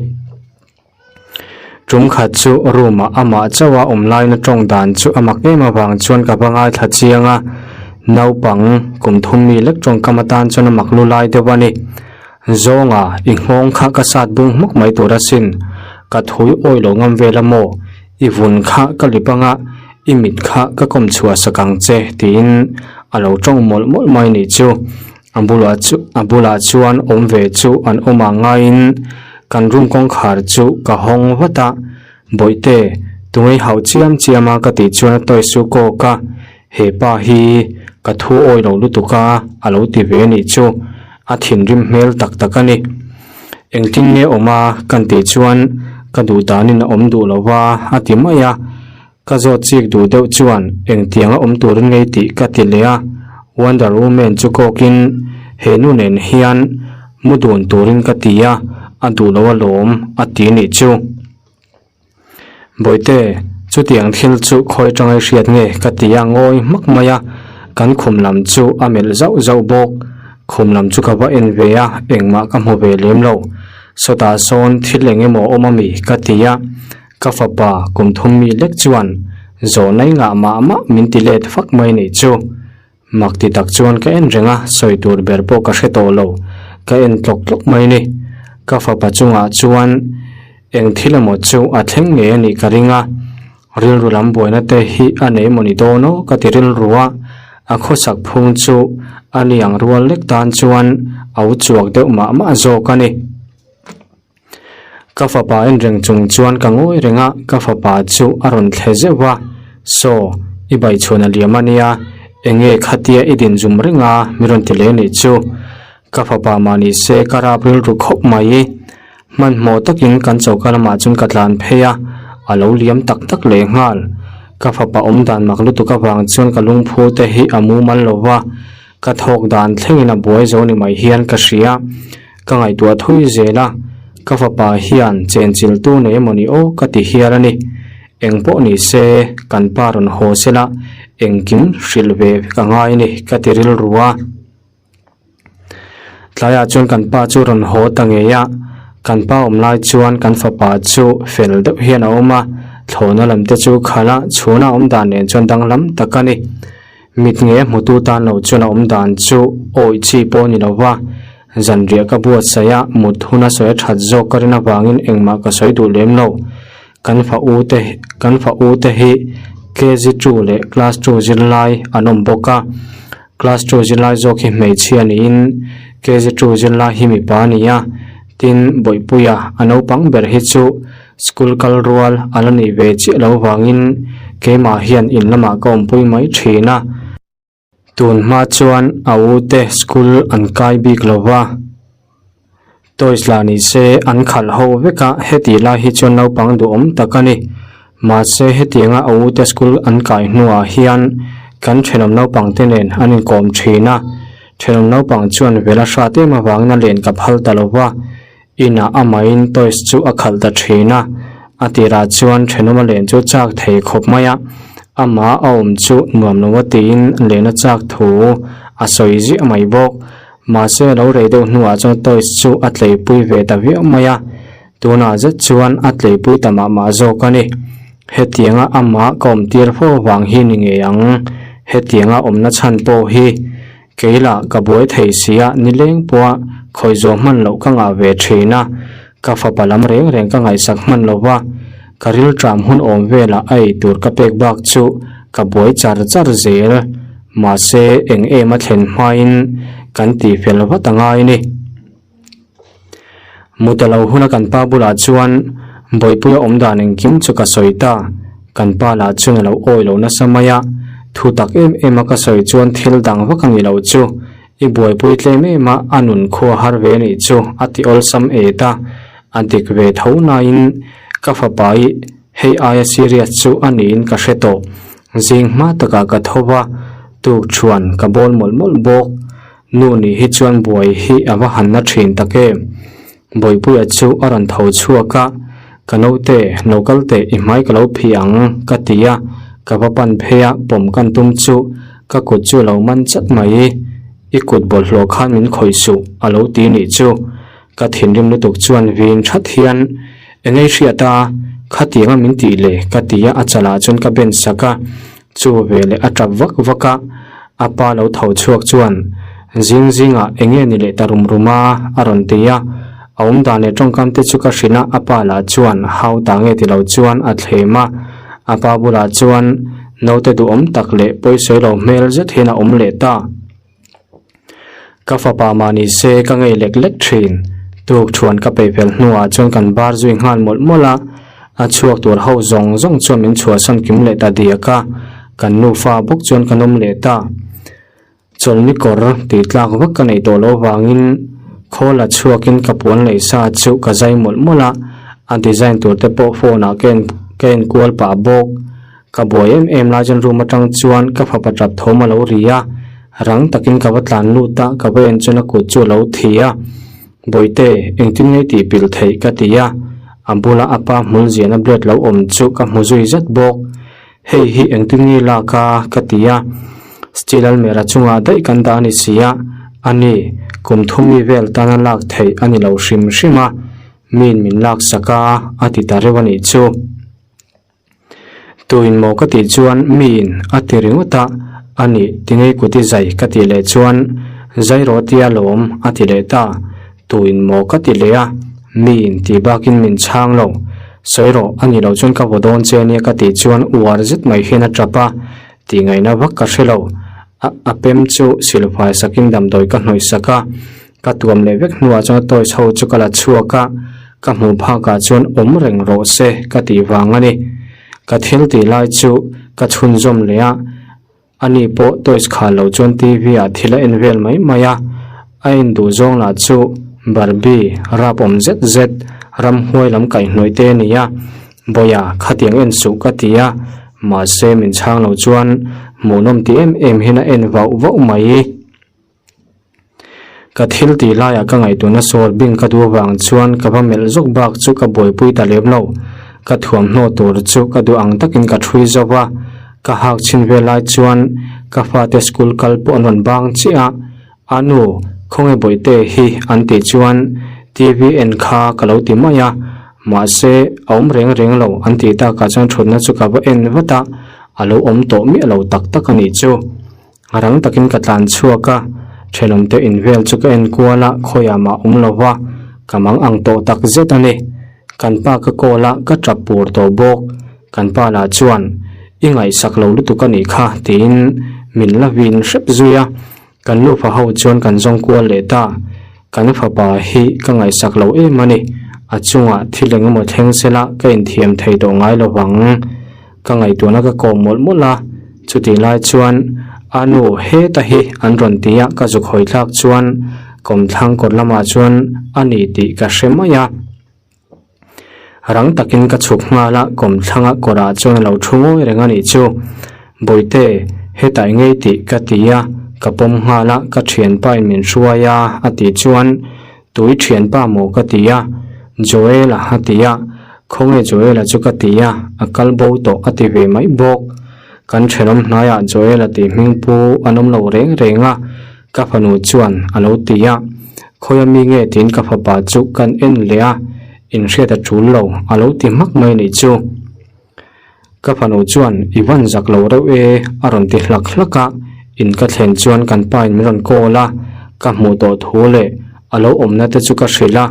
Tum khat chu room ah amah chauh a awm laina tawng dan chu a mak em avang chuan ka va ngaithla chiang a, naupang kum thum mi lek tawngkam atan chuan a mak lu lai deuh a ni. Zawnga, i nghawng kha ka sat bung hmawk mai tur asin. Ka thui awi lo ngam vel a maw? I vun kha ka lip anga, i mit kha ka kawm chhuah sak ang che, tiin a lo tawng mawlh mawlh mai nih chu. A bulah chu a bulah chuan awm ve chu an awm ang ngaiin kan room kawngkhar chu ka hawng vat a, Bawihte, tungei hauh chiam chiam a ka tih chuan a toys chu kawk a, He pa hi ka thu awi lo lutuk a, a lo ti ve anih chu. A thinrim hmel tak tak a ni. Engtin nge awm a kan tih chuan ka duh danin a awm duh lo va a ti mai a. Ka zawt chik duh deuh chuan engtiang a awm turin ngei tih ka ti leh a. Wonder Woman chu kawkin he nu nen hian mu dun turin ka ti a, a duh lo alawm a ti nih chu. Bawihte, chutiang thil chu khawi atanga i hriat nge ka ti a ngawi hmak mai a, kan khum lam chu a melh zauh zauh bawk. Khum lam chu ka va en ve a, engmah ka hmu ve lem lo. Sawtah sawn thil eng emaw awm ami ka ti a, ka fapa kum thum mi lek chuan zawhna i ngah mah mah min ti let fak mai nih chu. Mak ti tak chuan ka en reng a, sawi tur ber pawh ka hre tawh lo, ka en tlawk tlawk mai ni. Ka fapa chungah chuan eng thil emaw chu a thleng ngei a nih ka ring a, rilru lam buaina te hi a nei emaw ni dawn aw ka ti rilru a, a khawsak phung chu a niang rual lek tan chuan a u chuak deuh mah mah zawk a ni. Ka fapa en reng chung chuan ka ngawi reng a, ka fapa chu a rawn thle zeuh va, Saw, i baichhuan a liam a nia, enge khatia i din zum reng a, mi rawn ti leh nih chu. Ka fapa mah ni se ka rap rilru khawp mai. Hmanhmawh takin kan choka lamah chuan ka tlan phei a, a lo liam tak tak leh nghal. Ka fapa awm dan mak lutuk avang chuan ka lungphu te hi a mumal lo va, ka thawk dan thlengin a buai zo ni mai hian ka hria. Ka ngaihtuah thui zel a, ka fapa hian chenchiltu nei emaw ni aw ka ti hial a ni. Eng pawh ni se, kan pa rawn haw sela engkim hrilh ve vek a ngai a ni ka ti rilru a. Tlaiah chuan kan pa chu rawn haw ta ngei a, kan pa awm lai chuan kan fapa chu fel deuh hian a awm a, thlawhna lam te chu khalh a, chhuna awm dan nen chuan danglam tak a ni. Mit nge hmutu tan lo chuan a awm dan chu awih chi pawh a ni lo va. Zanriah ka buatsaih a, mut huna sawi a that zawk ka rin avangin engmah ka sawi duh lem lo. Kan fa u te kan fa u te hi KG two leh class two zirlai an awm bawk a, class two zirlai zawk hi hmeichhia niin KG two zirlai hi mipa a ni a, tin Bawihpuia a naupang ber hi chu school kal rual a la nih ve chiah lo vangin keimah hian in lamah ka awmpui mai thin a. Tun hma chuan a u te school an kai bik lo va, toys lah ni se an khalh ho vek a, heti lai hi chuan naupang duhawm tak a ni. Mahse hetianga a u te school an kai hnuah hian kan thenawm naupang te nen an inkawm thin a, thenawm naupang chuan vela hrat em avangin a len ka phal ta lo va. Inah amahin toys chu a khalh ta thin a, a tirah chuan thenawm a len chu chak thei khawp mai a, amah a awm chu nuam lo a tiin len a chak thu a sawi ziah mai bawk. Mahse a lo rei deuh hnuah chuan toys chu a tleipui ve ta viau mai a, tunah zet chuan a tleipui ta mah mah zawk a ni. Hetianga amah ka awm tir fo avang hi ni ngei ang, hetianga awmna chhan pawh hi Kei lah ka buai thei si a, nileng pawha khawi zawh hman loh ka ngah ve thin a, ka fapa lam reng reng ka ngaihsak hman lo va, ka rilṭam hun awm velah a ei tur ka pek bak chu ka buai char char zel. Mahse, eng em a thlen hmain kan tihfel vat a ngai ni. Muta lo huna kan pa bulah chuan Bawihpuia awm dan engkim chu ka sawi ta. Kan pa lah chuan a lo awi lo nasa mai a, thu tak em em a ka sawi chuan thil dang vak a ni lo chu. I buaipui tlem em a, a nun khua har ve nih chu a ti awlsam et a, a dik ve tho nain ka fapa i hei aia serious chu a niin ka hre tawh. Zing hma takah ka tho va, tuk thuan ka bawl mawlh mawlh bawk. Nu nih hi chuan buai hi a va han na thin tak em? Bawihpuia chu a rawn tho chhuak a, Ka naute, lo kal teh i hmai ka lo phih ang, ka ti a, ka va pan phei a, pawm kan tum chu ka kut chu a lo man chat mai. I kut bawlhhlawh khan min khawih suh, a lo ti nih chu. Ka thinrim lutuk chuan vin that hian, Engei hriat a, khatianga min tih le, ka ti a, a chalah chuan ka ben sak a, Chu veleh a tap vak vak a, a pa lo tho chhuak chuan zing zingah eng nge ni leh ta rum rum a a rawn ti a, a awm dan leh tawngkam te chu ka hrilh a, a pa lah chuan hau ta nge ti lo chuan a thlem a, a pa bulah chuan naute duhawm tak leh pawisawi lo hmel zet hian a awm leh ta. Ka fapa mah ni se ka ngei lek lek thin. Tuk thuan ka peih fel hnuah chuan kan bar zui nghal mawlh mawlh a, a chhuak tur ho zawng zawng chuan min chhuahsan kim leh ta diak a, kan nufa bawk chuan kan awm leh ta. Chawlhni kawr tih tlak vak ka neih tawh loh vangin khawl la chhuakin ka puan leh sa chu ka zai mawlh mawlh a, a design tur te pawh phone ah ka en ka enkual pah bawk. Ka buai em em lai chuan room atang chuan ka fapa tap thawm a lo ri a, rang takin ka va tlan lut a, ka va en chuan a kut chu a lo thi a, Bawihte, engtin nge tih pilh theih ka ti a, a bula a pa hmul ziahna blade lo awm chu ka hmu zui zat bawk. Hei hi engtin nge lak a? ka ti a, steel almera chungah daih kan dah a ni si a, a ni, kum thum mi vel tana lak theih a ni lo hrim hrim a, miin min laksak a, a ti ta reuh a nih chu. Tuin maw ka tih chuan miin a ti ringawt a, a nih tingei kut i zai ka tih leh chuan zai rawh tia lawm a ti leh ta. Tuin maw ka ti leh a, miin tih bakin min chhang lo. Sawi rawh a nih loh chuan ka vaw dawn che ania ka tih chuan uar zet mai hian a tap a, tih ngaihna vak ka hre lo. A a pem chu silfai sakin damdawi ka hnawih sak a, Ka tuam leh vek hnuah chuan toys ho chu ka la chhuak a, ka hmuh phakah chuan awm reng rawh se ka tih vang a ni. Ka thil tih lai chu ka chhunzawm leh a, ani pawh toys khah loh chuan T_V ah thil a en vel mai mai a, a en duh zawng lah chu Barbie rap awm zet zet ramhuai lam kaihhnawih te a ni a, Bawia khatiang en suh ka ti a, mahse min chhang lo chuan hmuhnawm ti em em hian a en vauh vauh mai. Ka thil tih laiah ka ngaihtuahna sawl bing ka duh avang chuan ka va melh zawk bak chu ka buaipui ta lem lo. Ka thuamhnaw tur chu ka duh ang takin ka ṭhui zo va, ka hak chhin vel lai chuan ka fate school kal pawh an rawn bang chiah a, A nu, khawnge bawihte hi an tih chuan TV en kha ka lo ti mai a, mahse a awm reng reng lo an tih takah chuan ṭhutna chu ka va en vat a, a lo awm tawh miah lo tak tak a nih chu. Rang takin ka tlan chhuak a, Thenawmte in vel chu ka en kual a, khawiah mah awm lo va, ka mang ang tawh tak zet a ni. Kan pa ka call a, ka tap pur tawh bawk. Kan pa lah chuan, I ngaihsak lo lutuk a nih kha, tiin min la vin hrep zui a. Kan nufa ho chuan kan zawng kual leh ta. Kan fapa hi ka ngaihsak lo em a ni. A chungah thil eng emaw thleng sela ka inthiam thei tawh ngai lo vang. Ka ngaihtuahna ka kawm mawlh mawlh a, chutih lai chuan a nu heta hi an rawn ti a, ka zuk hawi thlak chuan kawmthlang kawt lamah chuan a ni tih ka hre mai a. Rang takin ka chhuk nghal a, kawmthlanga kawrah chuan a lo thu ngawi reng a nih chu. Bawihte, hetah i ngei tih ka ti a, ka pawm nghal a, ka thianpa in min hruai a, a tih chuan Tui thianpa maw ka ti a, Joel-a a ti a, khawnge Joel-a chu ka ti a, a kal bo tawh a ti ve mai bawk. Kan thenawm hnaiah Joel-a tih hming pu an awm lo reng reng a, Ka fanu chuan a lo ti a, Khawia mi nge tiin ka fapa chu kan en leh a, inhriat a tul lo a lo ti hmak mai nih chu. Ka fanu chuan i van zak lo reuh e a rawn ti hlak hlak a, in ka thlen chuan kan pa in min rawn call a, ka hmuh tawh thu leh a lo awmna te chu ka hrilh a,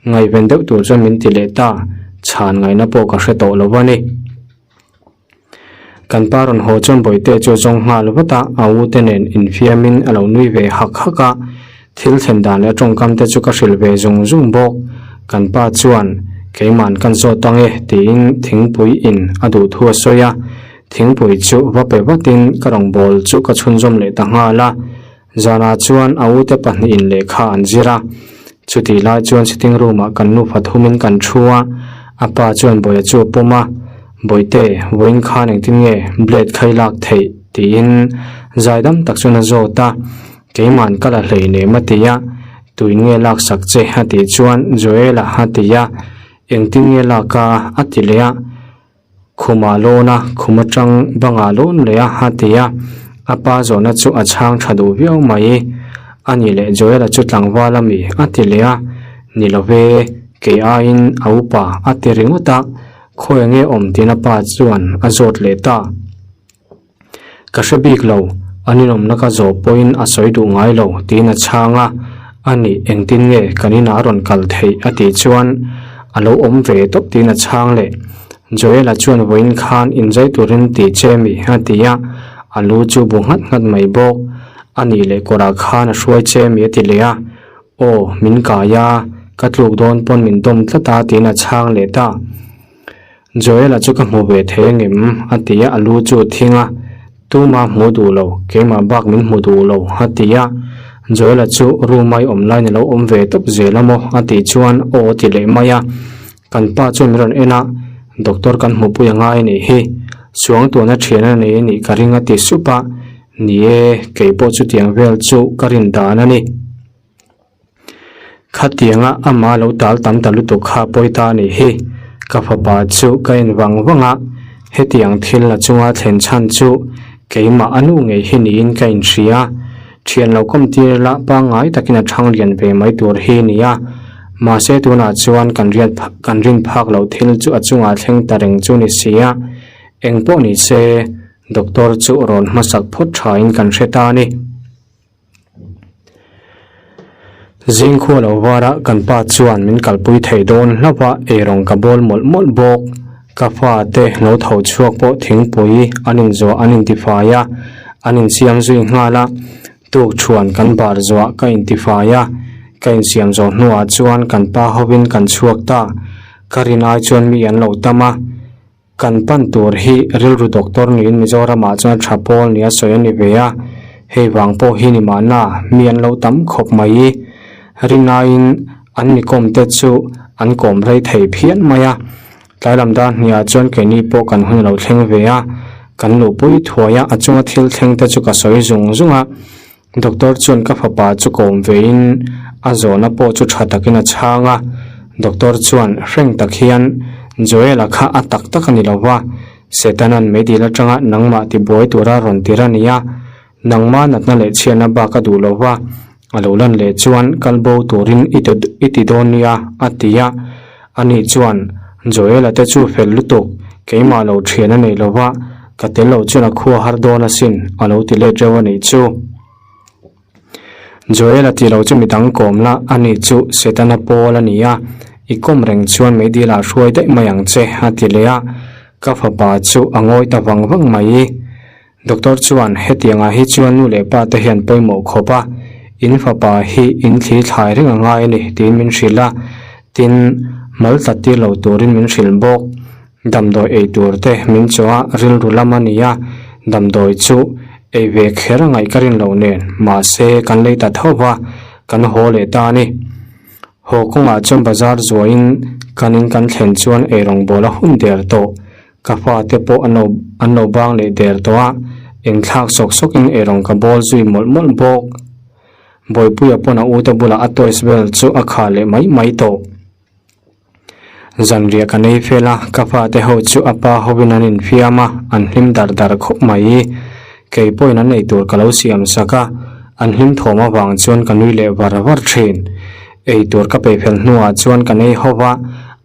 ngaihven deuh tur chuan min ti leh ta, chhan ngaihna pawh ka hre tawh lo a ni. Kan pa rawn haw chuan Bawihte chu a zawng nghal vat a, a u te nen infiamin a lo nui ve hak hak a, thil thlen dan leh a tawngkam te chu ka hrilh ve zung zung bawk. Kan pa chuan, Keima'n kan zawt ang e tiin thingpui in a duh thu a sawi a, thingpui chu va pe vatin ka rawngbâwl chu ka chhunzawm leh ta nghal a. Zanah chuan a ute pahnihin lehkha an zir a, chutih lai chuan sitting room ah kan nufa thumin kan thu a, a pa chuan Bawia chu a pawm a, Bawihte, vawiin khan engtin nge blade kha i lak theih? tiin zaidam tak chuan a zawt a, Keima'n ka la hlei nem a ti a, Tuin nge laksak che? a tih chuan Joel-a a ti a, Engtin nge lak a? a ti leh a. Khumah lawn a, khum atang bangah lawn leh a, a ti a. A pa zawhna chu a chhang tha duh viau mai. A ni leh Joel-a chu tlangval a mi, a ti leh a. Ni lo ve, kei aiin a upa, a ti ringawt a. Khawi nge awm tiin a pa chuan a zawt leh ta. Ka hre bik lo, an inawmna ka zawh pawhin a sawi duh ngai lo, tiin a chhang a. A nih, engtin nge kan inah a rawn kal theih? a tih chuan, A lo awm ve tawp, tiin a chhang leh. Joel-a chuan vawiin khan inzai turin ti che mi? a ti a, a lu chu bu nghat nghat mai bawk. A nih leh kawrah khan a hruai che mi? a ti leh a. Aw, min kai a, ka tluk dawn pawn min dawm tlat a, tiin a chhang leh ta. Joel-a chu ka hmu ve thei angem? a ti a, a lu chu a thing a, Tuma hmu duh lo, keimah bak min hmu duh lo, a ti a. Joel-a chu room a i awm laiin a lo awm ve tawp zel a maw? a tih chuan aw a ti leh mai a. Kan pa chuan min rawn en a, Doctor kan hmupui a ngai a nih hi, Suangtuahna thian a nei a nih ka ring a ti sup a, Ni e, kei pawh chutiang vel chu ka rin dan a ni. Khatianga amah lo tal tam ta lutuk kha pawi ta a nih hi. Ka fapa chu ka en vang vang a, hetiang thil la chunga thlen chhan chu keimah a nu ngei hi niin ka inhria. Thian lo kawm tir ila pangngai takin a thang lian ve mai tur hi nia. Mahse tunah chuan kan riat kan rin phak loh thil chu a chungah thleng ta reng chu ni sia. Engpawh ni se doctor chu rawn hmasak phawt thain kan hre ta a ni. Zingkhua lo vara kan pa chuan min kalpui thei dawn hlauh a, eirawng ka bawl mawlh mawlh bawk. Ka fate lo tho chhuak pawh thingpui an inzuah an intifai a, an insiam zui nghal a. Tukṭhuan kan bar zuah ka intifai a, ka insiam zawh hnuah chuan kan pa hovin kan chhuak ta. Ka rin ai chuan mi an lo tam a. Kan pan tur hi rilru doctor niin Mizoramah chuan tha pawl nia sawi a ni ve a, hei vang pawh hi ni mahna mi an lo tam khawp mai i rinaiin an mi kawm te chu an kawm rei thei phian mai a. Tlai lam dar hniah chuan keini pawh kan hun a lo thleng ve a, kan luhpui thuai a, a chunga thil thleng te chu ka sawi zung zung a. Doctor chuan ka fapa chu kawm vein a zawhna pawh chu tha takin a chhang a, doctor chuan hreng tak hian Joel-a kha a tak tak a ni lo va, Setanan meidil atanga nangmah tibuai tura rawn tir a ni a, nangma natna leh chhiatna bak a duh lo va, a lo lan leh chuan kal bo turin i ti dawn nia a ti a, ani chuan Joel-a te chu fel lutuk, keimah lo thian a nei lo va, Ka tel loh chuan a khua har dawn asin, a lo ti let reuh a nih chu. Joel-a tih lo chu midang kawm la, ani chu Setana pawl a ni a, i kawm reng chuan meidilah hruai daih mai ang che, a ti leh a. Ka fapa chu a ngawi ta vang vang mai. Doctor chuan, Hetiangah hi chuan nu leh pa te hian pawimawh khawp a, in fapa hi in thli thlai reng a ngai a ni, tiin min hrilh a. Tin, mal tlat tir lo turin min hrilh bawk. Damdawi ei tur te min chaw a, rilru lam a ni a, damdawi chu ei ve kher a ngaih ka rin loh nen, mahse kan lei ta tho va, kan haw leh ta a ni. Haw kawngah chuan bazar zuahin kan in kan thlen chuan eirawngbawl a hun der tawh. Ka fate pawh an lo an lo bang leh der tawh a, inthlak sawk sawkin eirawng ka bawl zui mawlh mawlh bawk. Bawipuia pawn a ute bulah a toys vel chu a khah leh mai mai tawh. Zanriah ka nei fel a, ka fate ho chu a pa hovin an infiam a, an hlim dar dar khawp mai. Kei pawhin an eitur ka lo siam sak a, an hlim thawm avang chuan ka nui leh var var thin. Eitur ka peih fel hnuah chuan ka nei ho va,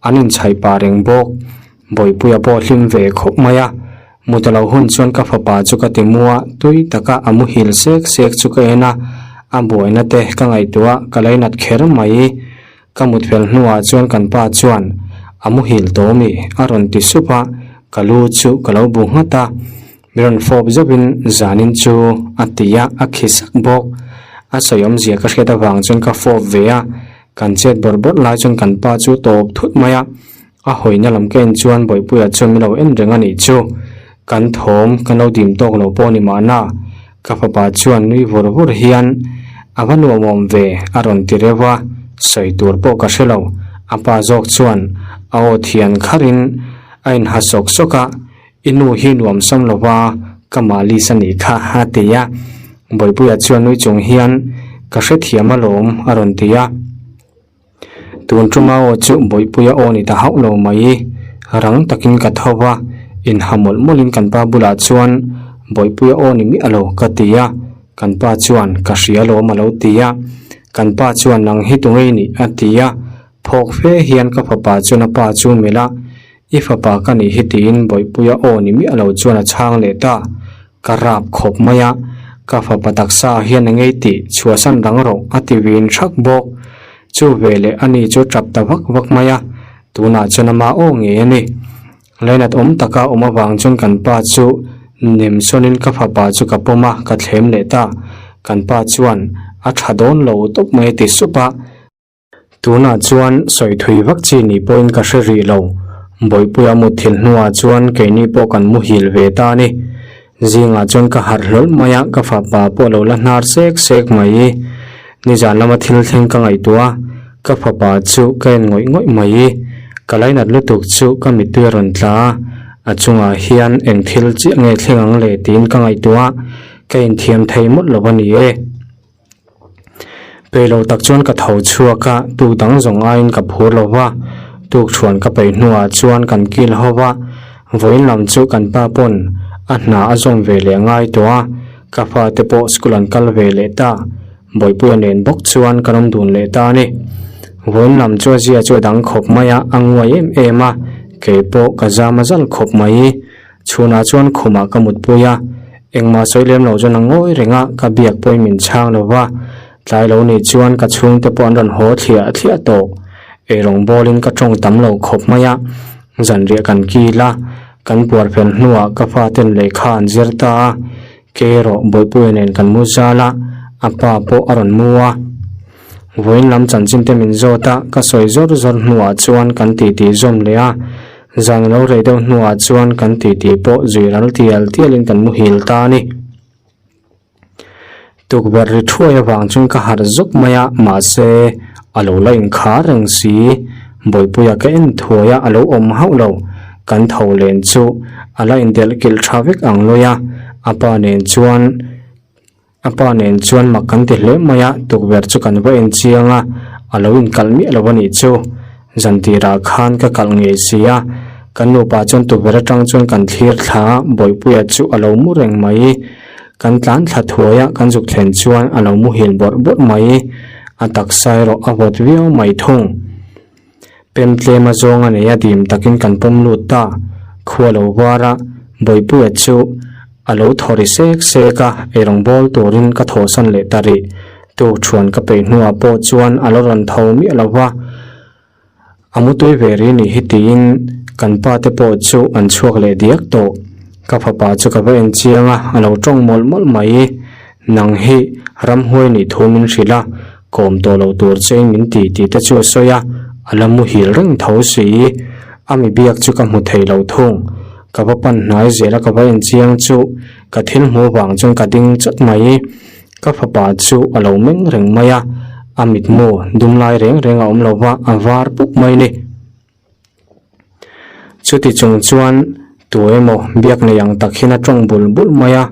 an inchhaih pah reng bawk. Bawipuia pawh hlim ve khawp mai a, mut a lo hun chuan ka fapa chu ka ti mu a, tui taka a muhil sek sek chu ka en a, a buaina te ka ngaihtuah ka lainat kher mai. Ka mut fel hnuah chuan kan pa chuan, A muhil tawh mi? a rawn ti sup a, ka lu chu ka lo bu nghat a. Mi rawn fawp zauhin zanin chu a ti a, a khi sak bawk. A sawi awmzia ka hriat avang chuan ka fawp ve a, kan chet bawrh bawrh lai chuan kan pa chu tawp thut mai a. A hawina lam ka en chuan Bawihpuia chuan min lo en reng a nih chu. Kan thawm kan lo dim tawk lo pawh ni mahna. Ka fapa chuan nui vur vur hian, A va nuamawm ve, a rawn ti reuh a, sawi tur pawh ka hre lo. A pa zawk chuan a aw thian kharin a inha sawk sawk a, I nu hi nuam sam lo va, ka malis a nih kha, a ti a. Bawihpuia chuan nui chung hian, Ka hrethiam alawm, a rawn ti a. Tun tuma aw chu Bawihpuia aw ni ta hauh lo mai. Rang takin ka tho va, inha mawlh mawlhin kan pa bulah chuan Bawihpuia aw ni miah lo ka ti a, kan pa chuan ka hria lawm a lo ti a. Kan pa chuan nang hi tu ngei nih a ti a, phawk fe hian ka fapa chuan a pa chu melh a, I fapa ka nih hi tiin Bawihpuia aw ni miah lo chuan a chhang leh ta. Ka rap khawp mai a, ka fapa taksa hian a ngei tih chhuahsan rang rawh a ti vin thak bawk. Chu veleh ani chu tap ta vak vak mai a, tunah chuan ama aw ngei a ni. Lainat awm taka awm avang chuan kan pa chu nem sawnin ka fapa chu ka pawm a, ka thlem leh ta. Kan pa chuan a tha dawn lo tawp mai a ti sup a. Tunah chuan sawi thui vak chi ni pawhin ka hre rih lo. Bawihpuia mutthilh hnuah chuan keini pawh kan muhil ve ta a ni. Zingah chuan ka harh hlawl mai a, ka fapa pawh lo la hnar sek sek mai. Nizan lama thil thleng ka ngaihtuah a, ka fapa chu ka en ngawih ngawih mai. Ka lainat lutuk chu ka mittui a rawn tla a, a chungah hian eng thil chiah nge thleng ang le tiin ka ngaihtuah a, ka inthiam thei mawlh lo a ni e. Peih lo tak chuan ka tho chhuak a, tuk dang zawng aiin ka phur lo va, tuk chhuan ka peih hnuah chuan kan kil ho va, vawiin lam chu kan pa pawn a hna a zawm ve leh ngai tawh a, ka fate pawh school an kal ve leh ta, Bawihpuia nen bawk chuan kan awm dun leh ta a ni. Vawiin lam chu a zia chu a dang khawp mai a, a nguai em em a, kei pawh ka zam a zal khawp mai. Chhunah chuan khumah ka mutpui a, engmah sawi lem lo chuan a ngawi reng a, ka biak pawhin min chhang lo va, tlai lo nih chuan ka chhungte pawh an rawn haw thliah thliah tawh. Eirawng bawlin ka tawng tam lo khawp mai a, zanriah kan kil a, kan puar fel hnuah ka faten lehkha an zir ta a, kei erawh Bawihpuia nen kan mu zal a, a pa pawh a rawn mu a. Vawiin lam chanchin te min zawt a, ka sawi zawr zawr hnuah chuan kan titi zawm leh a, zan lo rei deuh hnuah chuan kan titi pawh zui ral tial tialin kan muhil ta a ni. Tukverh ri thuai avang chuan ka harh zawk mai a, mahse a lo la inkhar reng si. Bawihpuia ka en thuai a, a lo awm hauh lo. Kan tho len chu a la indelh kilh tha vek ang lawi a, a pa nen chuan A pa nen chuan mak kan ti hle mai a, tukverh chu kan va en chiang a, a lo inkalh miah lo a nih chu. Zan tirah khan ka kalh ngei si a, kan nupa chuan tukverh atang chuan kan thlir thla a, Bawihpuia chu a lo mu reng mai. Kan tlan thla thuai a, kan zuk thlen chuan a lo muhil bawrh bawrh mai. A taksa erawh a vawt viau mai thung. Pem tlem a zawng a nei a dim takin kan pawm lut ta. Khua lo var a, Bawihpuia chu a lo thaw ri sek sek a, eirawng bawl turin ka thawhsan leh ta rih. Tukṭhuan ka peih hnuah pawh chuan a la rawn tho miah lo va, a mutui ve rih nih hi tiin kan pa te pawh chu an chhuak leh diak tawh. Ka fapa chu ka va en chiang a, a lo tawng mawlh mawlh mai. Nang hi ramhuai nih thu min hrilh a, kawm tawh lo tur chein min ti tih te chu a sawi a, a la muhil reng tho si. A mi biak chu ka hmu thei lo thung. Ka va pan hnai zel a ka va en chiang chu ka thil hmuh vang chuan ka ding chawt mai. Ka fapa chu a lo meng reng mai a, a mitmu dum lai reng reng a awm lo va, a var pup mai ni. Chuti chung chuan tu emaw biak nei ang tak hian a tawng bul bul mai a,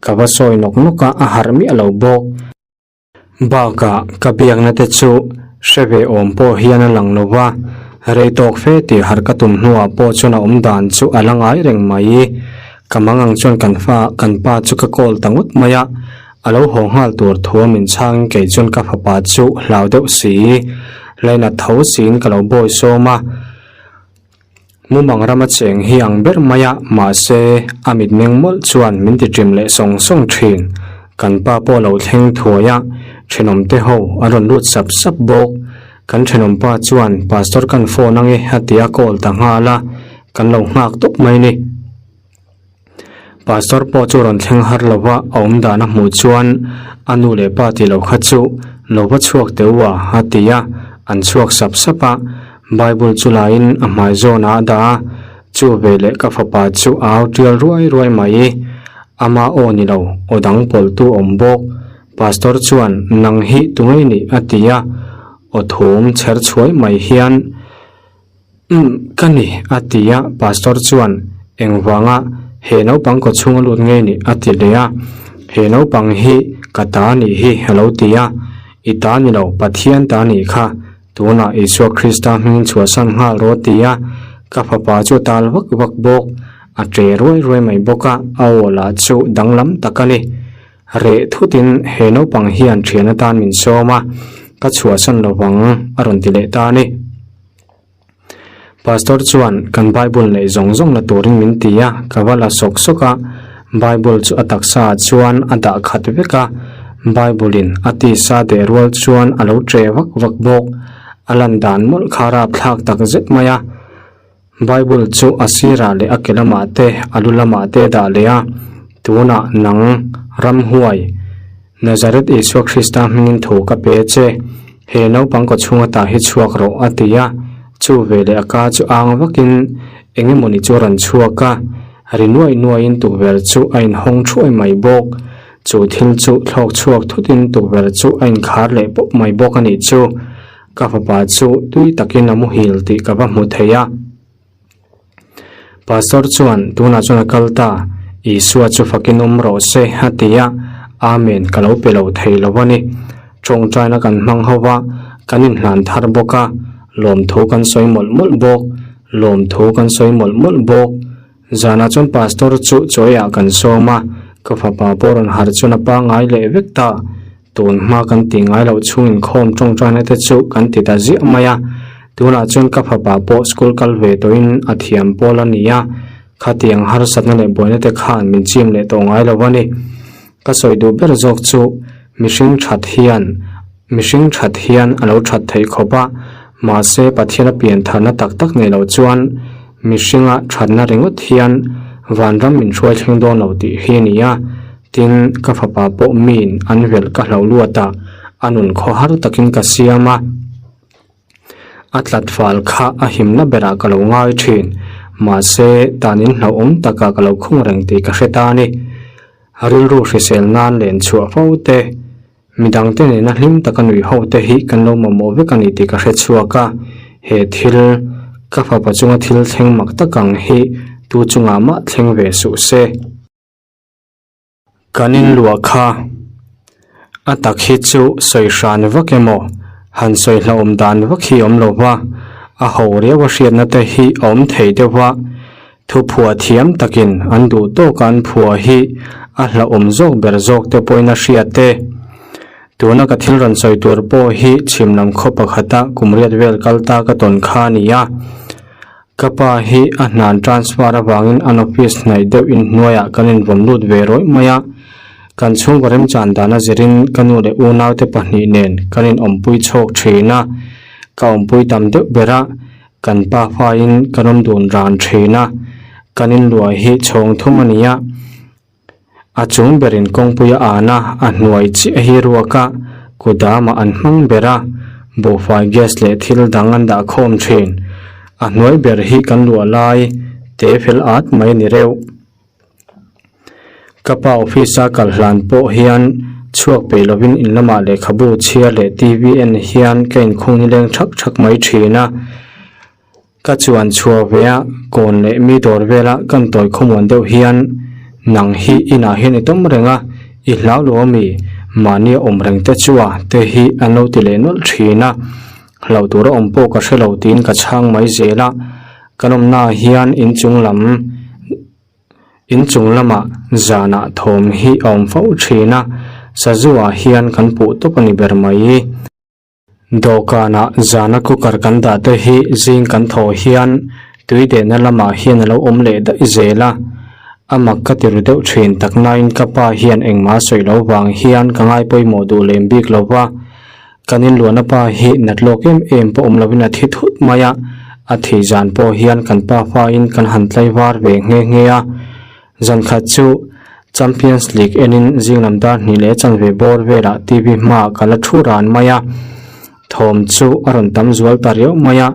ka va sawi nawk nawk a, a harh miah lo bawk. Bakah ka biakna te chu hre ve awm pawh hian a lang lo va, rei tawk fe tih harh ka tum hnuah pawh chuan a awm dan chu a la ngai reng mai. Ka mangang chuan kan fa kan pa chu ka call ta ngawt mai a, a lo haw nghal tur thu a min chhangin kei chuan ka fapa chu hlau deuh si, lainat tho siin ka lo bawi sawm a. Mumang rama cheng hi ang ber mai a, mahse a mitmeng mawlh chuan min ti ṭim leh sawng sawng ṭhin. Kan pa pawh lo thleng thuai a, ṭhenawmte ho an rawn lut sap sap bawk. Kan ṭhenawmpa chuan Pastor kan phone ange a ti a call ta nghal a, kan lo nghak tawp mai ni. Pastor pawh chu rawn thleng har lo va, a awm dan a hmuh chuan a nu leh pa tih loh kha chu lo va chhuak teh u a, a ti a, an chhuak sap sap a. Bible chu laiin a hmai zawnah a dah a, chu veleh ka fapa chu a au tial ruai ruai mai. Ama aw ni lo, aw dang pawltu awm bawk. Pastor chuan, Nang hi tunge nih? a ti a, aw thum chher chhuai mai hian, Umm, ka ni, a ti a, Pastor chuan, Engvanga he naupang kaw chhunga lut ngei ni? a ti leh a. He naupang hi ka ta nih hi, a lo ti a. I ta ni lo, Pathian ta nih kha, tunah Isua Krista hmingin chhuahsan nghal rawh, a ti a. Ka fapa chu a tal vak vak bawk, a ṭe ruai ruai mai bawk a, a aw lah chu danglam tak a ni. Reh thutin he naupang hian ṭhian atan min sawm a, ka chhuahsan lovang, a rawn ti leh ta a ni. Pastor chuan kan Bible neih zawng zawng la turin min ti a, ka va la sawk sawk a, Bible chu a taksa ah chuan a dah khat vek a, Bible in a tisa deh rual chuan a lo ṭe vak vak bawk, a lan dan mawlh kha rapthlak tak zet mai a. Bible chu a sirah leh a ke lamah te, a lu lamah te a dah leh a, tunah nang ramhuai Nazareth Isua Krista hmingin thu ka pe che, he naupang kaw chhunga tah hi chhuak rawh, a ti a. Chu veleh a ka chu ang vakin eng emawni chu a rawn chhuak a, ri nuai nuaiin tukverh chu a inhawng thuai mai bawk. Chu thil chu thlawk chhuak thutin tukverh chu a inkhar leh pawp mai bawk a nih chu. Ka fapa chu tui takin a muhil tih ka va hmu thei a. Pastor chuan, Tunah chuan a kal ta, Isua chu fakin awm rawh se, a ti a. Amen, ka lo pe lo thei lo a ni. Tawngtaina kan hmang ho va, kan inhlan thar bawk a, lawmthu kan sawi mawlh mawlh bawk, lawmthu kan sawi mawlh mawlh bawk. Zanah chuan pastor chu chawiah kan sawm a, ka fapa pawh rawn harh chuan a pangngai leh vek ta. Tun hma kan tih ngai loh chhung inkhawm tawngtaina te chu kan ti ta ziah mai a, tunah chuan ka fapa pawh school kal ve tawhin a thiam pawl a ni a, khatiang harsatna leh buaina te khan min chim leh tawh ngai lo a ni. Ka sawi duh ber zawk chu mihring that hian mihring that hian a lo that theih khawp a, mahse Pathian a pian tharna tak tak nei loh chuan mihringa thatna ringawt hian vanram min hruai thleng dawn lo tih hi a ni a. Tin, ka fapa pawh miin an velh ka hlauh luat a, a nun khaw har takin ka siam a. A tlat fal kha a himna berah ka lo ngai thin. Mahse, tanin hlauhawm takah ka lo khung reng tih ka hre ta a ni. Rilru hrisel nan len chhuah fo te. Midangte nena hlim taka nui ho te hi kan lo mamawh vek a ni tih ka hre chhuak a, he thil, ka fapa chunga thil thleng mak tak ang hi tu chungah mah thleng ve suh se. Kan inluah kha a tak hi chu sawi hran vak emaw, han sawi hlauhawm dan vak hi awm lo va, a ho riau a hriatna te hi a awm thei deuh va, Thu phuah thiam takin an duh tawka an phuah hi a hlauhawm zawk ber zawk te pawhin a hriat e. Tuna ka thil rawn sawi tur pawh hi chhim lam khaw pakhata kum riat vel kal ta ka tawn kha a ni a. Ka pa hi a hnan transfer avangin an office hnaih deuh inhnuaiah kan invawm lut ve rawih mai a. Kan chhungkaw remchan dana zirin ka nu leh unaute pahnih nen kan inawmpui chhawk thin a, ka awmpui tam deuh ber a, kan pa faiin kan awm dun ran thin a, kan inluai hi chhawng thum a ni a. A chung berin kawngpui a an a, a hnuai chiah hi ruak a, kudamah an hmang ber a, buhfai gas leh thil dang an dah khawm thin. A hnuai ber hi kan luah lai te fel at mai a ni reuh. Ka pa office a kal hlan pawh hian chhuak peih lovin in lamah lehkhabu chhiar leh TV en hian ka inkhung nileng thak thak mai thin a. Ka chuan chhuah ve a, kawn leh mi dawr vela kan tawi khawmuan deuh hian nang hi inah hian i tawm reng a, i hlau lo ami, mahni a awm reng te chu a te hi an lo ti leh nawlh thin a, hlauh tur a awm pawh ka hre lo tiin ka chhang mai zel a, kan awmnaah hian inchung lam inchung lamah zanah thawm hi a awm fo thin a, sazu ah hian kan puh tawp a ni ber mai. Dawhkanah zana cooker kan dah te hi zing kan thawh hian tui dehna lamah hian a lo awm leh daih zel a, a mak ka ti ru deuh thin tak nain ka pa hian engmah a sawi loh vang hian ka ngai pawimawh duh lem bik lo va, kan inluahna pa hi nat lawk em em pawh awm lovin a thi thut mai a, a thih zan pawh hian kan pa fain kan han tlaivar ve nghe nghe a. Zan khat chu Champions League enin zing lam dar hnih leh chanve bawr velah TV hmaah ka la thu ran mai a, thawm chu a rawn tam zual ta riau mai a,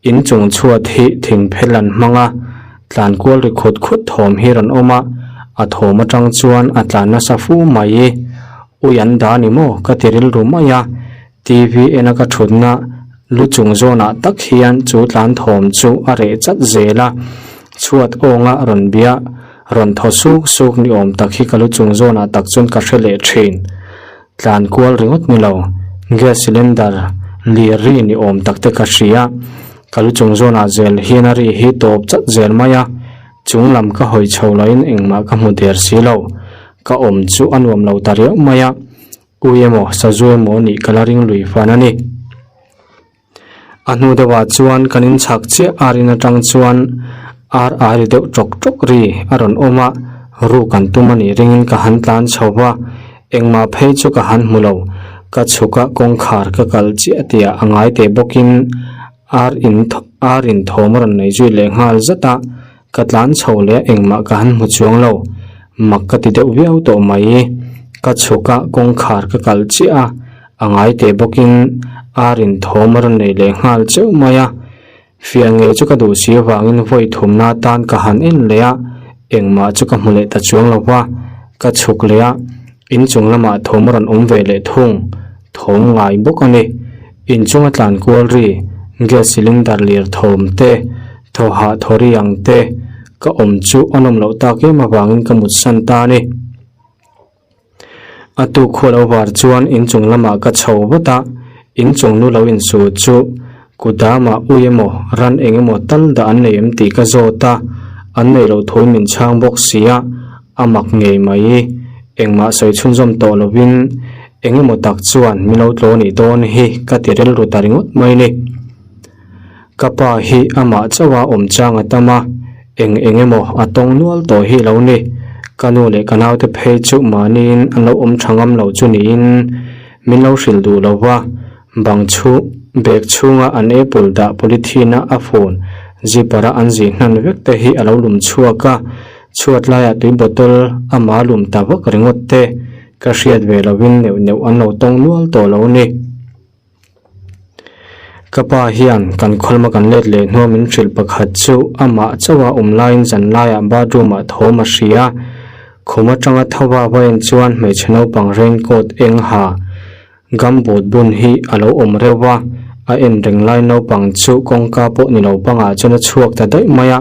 in chung chhuat hi thing phel an hmang a, tlan kual ri khut khut thawm hi rawn awm a, a thawm atang chuan a tlan nasa fu mai. Ui an dah ni maw ka ti rilru mai a. TV ena ka thutna lu chung zawnah tak hian chu tlan thawm chu a reh chat zel a, chhuat awnga rawn bia rawn thaw suk suk ni awm tak hi ka lu chung zawnah tak chuan ka hre leh thin. Tlan kual ringawt ni lo, gas cylinder lir ri ni awm tak te ka hria, ka lu chung zawnah zel hian a ri hi tawp chat zel mai a, chung lam ka hawi chho loin engmah ka hmu der si lo, ka awm chu a nuam lo ta riau mai a. Ui emaw, sazu emaw nih ka la ring lui fan a ni. A hnu deuhah chuan kan inchhak chiah ar in atang chuan ar a ri deuh tawk tawk ri a rawn awm a, ruk an tum a nih ringin ka han tlan chho va, engmah phei chu ka han hmu lo. Ka chhuk a, kawngkhar ka kalh chiah tihah a ngai teh bawkin ar in ar in thawm a rawn nei zui leh nghal zat a, Ka tlan chho leh engmah ka han hmu chuang lo, mak ka ti deuh viau tawh mai. Ka chhuk a, kawngkhar ka kalh chiah a, a ngai teh bawkin ar in thawm a rawn nei leh nghal cheuh mai a. Fiah ngei chu ka duh si avangin vawi thumna atan ka han en leh a, engmah chu ka hmu leh ta chuang lo va, ka chhuk leh a, inchung lamah thawm a rawn awm ve leh thung, thawm ngai bawk a ni. Inchunga tlan kual ri, gas cylinder lir thawm te, Thaw hah thaw ri ang te, ka awm chu a nawm loh tak em avangin ka mut san ta a ni. A tuk khual lo var chuan inchung lamah ka chho vat a, inchung nu lo insu chu kudamah ui emaw ran eng emaw tal dah an nei em tih ka zawt a, an neih loh thuin min chhang bawk si a, a mak ngei mai. Engmah sawi chhunzawm tawh lovin eng emaw tak chuan min lo tlaw nih dawn hi ka ti rilru ta ringawt mai ni. Ka pa hi amah chauha awm chang a tam a, eng eng emaw a tawng nual tawh hi lo ni. Ka nu leh ka naute phei chu mahniin an lo awm tha ngam lo chu niin min lo hrilh duh lo va, bang chhung bag chhunga an apple dah polythene-a a phone zipper-a an zih hnan vek te hi a lo lum chhuak a, chhuat laiah tui bottle ama lum ta vak ringawt te ka hriat ve lovin neuh neuh an lo tawng nual tawh lo ni. Ka pa hian kan khawlma kan let leh hnuah min hrilh pakhat chu amah chauha awm laiin zan laiah bathroom ah thawm a hria. Khum atanga tho va va en chuan hmeichhe naupang raincoat eng ha gumboot bun hi a lo awm reuh va, a en reng lai naupang chu kawngka pawh ni lo bangah chuan a chhuak ta daih mai a.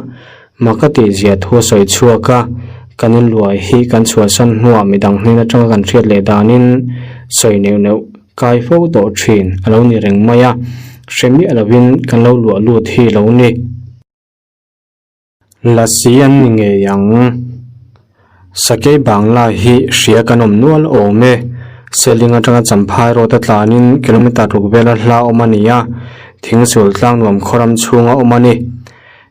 Mak a tih zia thu a sawi chhuak a, kan inluai hi kan chhuahsan hnuah midang hnen atanga kan hriat leh danin sawi neuh neuh kai fo tawh thin a lo ni reng mai a, hre miah lovin kan lo luah lut hi lo ni. Lasi an ni ngei ang. Sakei Bangla hi hria kan awm nual awm e. Seling atanga Champhai road a tlanin kilometer ruk vela hla awm a ni a, Thingsul tlang nuam khawram chhunga awm a ni.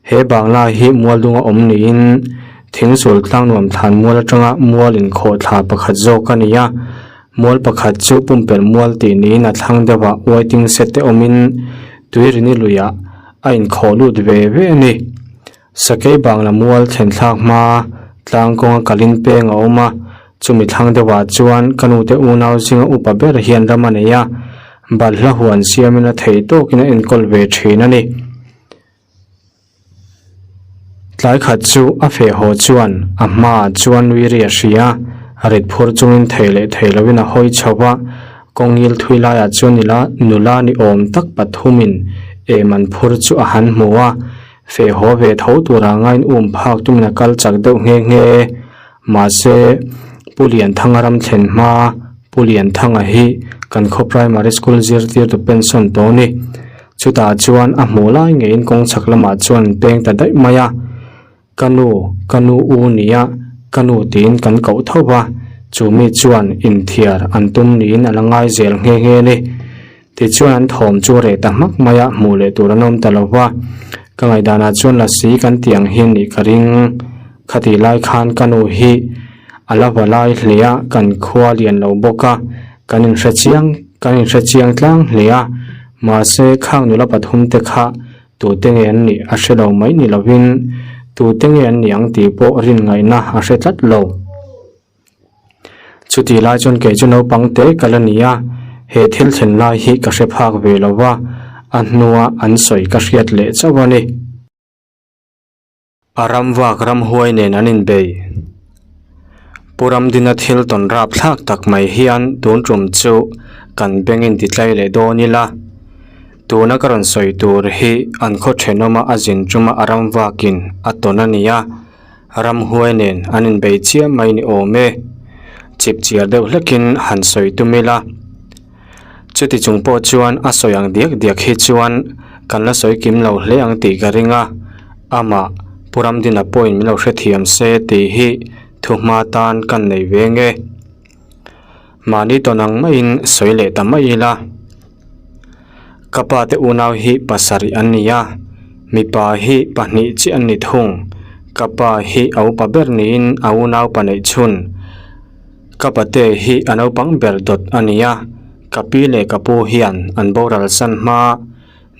He Bangla hi Mualdunga awm niin. Thingsul tlangnuam thlan mual atanga mual inkhawh thla pakhat zawk a ni a, mual pakhat chu pumpelh mual tih niin a thlang deuh ah waiting shed te awmin tuirini luiah a inkhawh lut ve ve a ni. Sakei bangla mual thlen thlak hma tlang kawnga kalin peng a awm a, chumi thlang deuh ah chuan ka nu te unau zinga upa ber hian ram a nei a, balhla huan siamin a theih tawkin a enkawl ve thin a ni. Tlai khat chu a feh haw chuan a hmaah chuan nui ri a hria a, rit phur chungin thei leh thei loin a hawi chho va, kawngil thui laiah chuan nila nula ni awm tak pathumin em an phur chu a han hmu a, feh haw ve tho tura ngain um phak tumin a kal chak deuh nghe nghe. Mahse, Pu Lianthanga ram thlen hma Pu Lianthanga hi kan khaw primary school zirtirtu pension tawh a ni. Chutah chuan a hmuh lai ngeiin kawng chhak lamah chuan an peng ta daih mai a. Ka nu, ka nu u nia, ka nu tiin kan koh tho va, chu mi chuan inthiar an tum niin a la ngai zel nghe nghe a ni. Tichuan an thawm chu reh ta hmak mai a, hmuh leh tur an awm ta lo va. Ka ngaihdanah chuan lasi kan tih ang hian nih ka ring. Khatih lai khan ka nu hi a la va lai hle a, kan khua lian lo bawk a, kan inhre chiang kan inhre chiang tlang hle a. Mahse khang nula pathum te kha tute nge an nih a hre lo mai ni lovin tute nge an nih ang tih pawh rin ngaihna a hre tlat lo. Chutih lai chuan kei chu naupang te ka la ni a, he thil thlen lai hi ka hre phak ve lo va, a hnua an sawi ka hriat leh chauh a ni. A ram vak ramhuai nen an inbei. Pu Ramdina thil tawn rap thlak tak mai hian tun tum chu kan beng in ti tlai leh dawn ila. Tuna ka rawn sawi tur hi an khaw thenawma a zin tuma a ram vakin a tawn a ni a. Ramhuai nen an inbei chiam mai ni awm e. Chip chiar deuh hlekin han sawi tum ila. Chuti chung pawh chuan a sawi ang diak diak hi chuan kan la sawi kim lo hle ang tih ka ring a, amah Pu Ramdina pawhin min lo hrethiam se tih hi thuhma tan kan nei ve nge. Mahni tawn ang maiin sawi leh ta mai ila. Ka pa te unau hi pasarih an ni a, mipa hi pahnih chiah an ni thung. Ka pa hi a upa ber niin a unau pa neih chhun. Ka pate hi a naupang ber dawt a ni a, ka pi leh ka pu hian an boral san hma.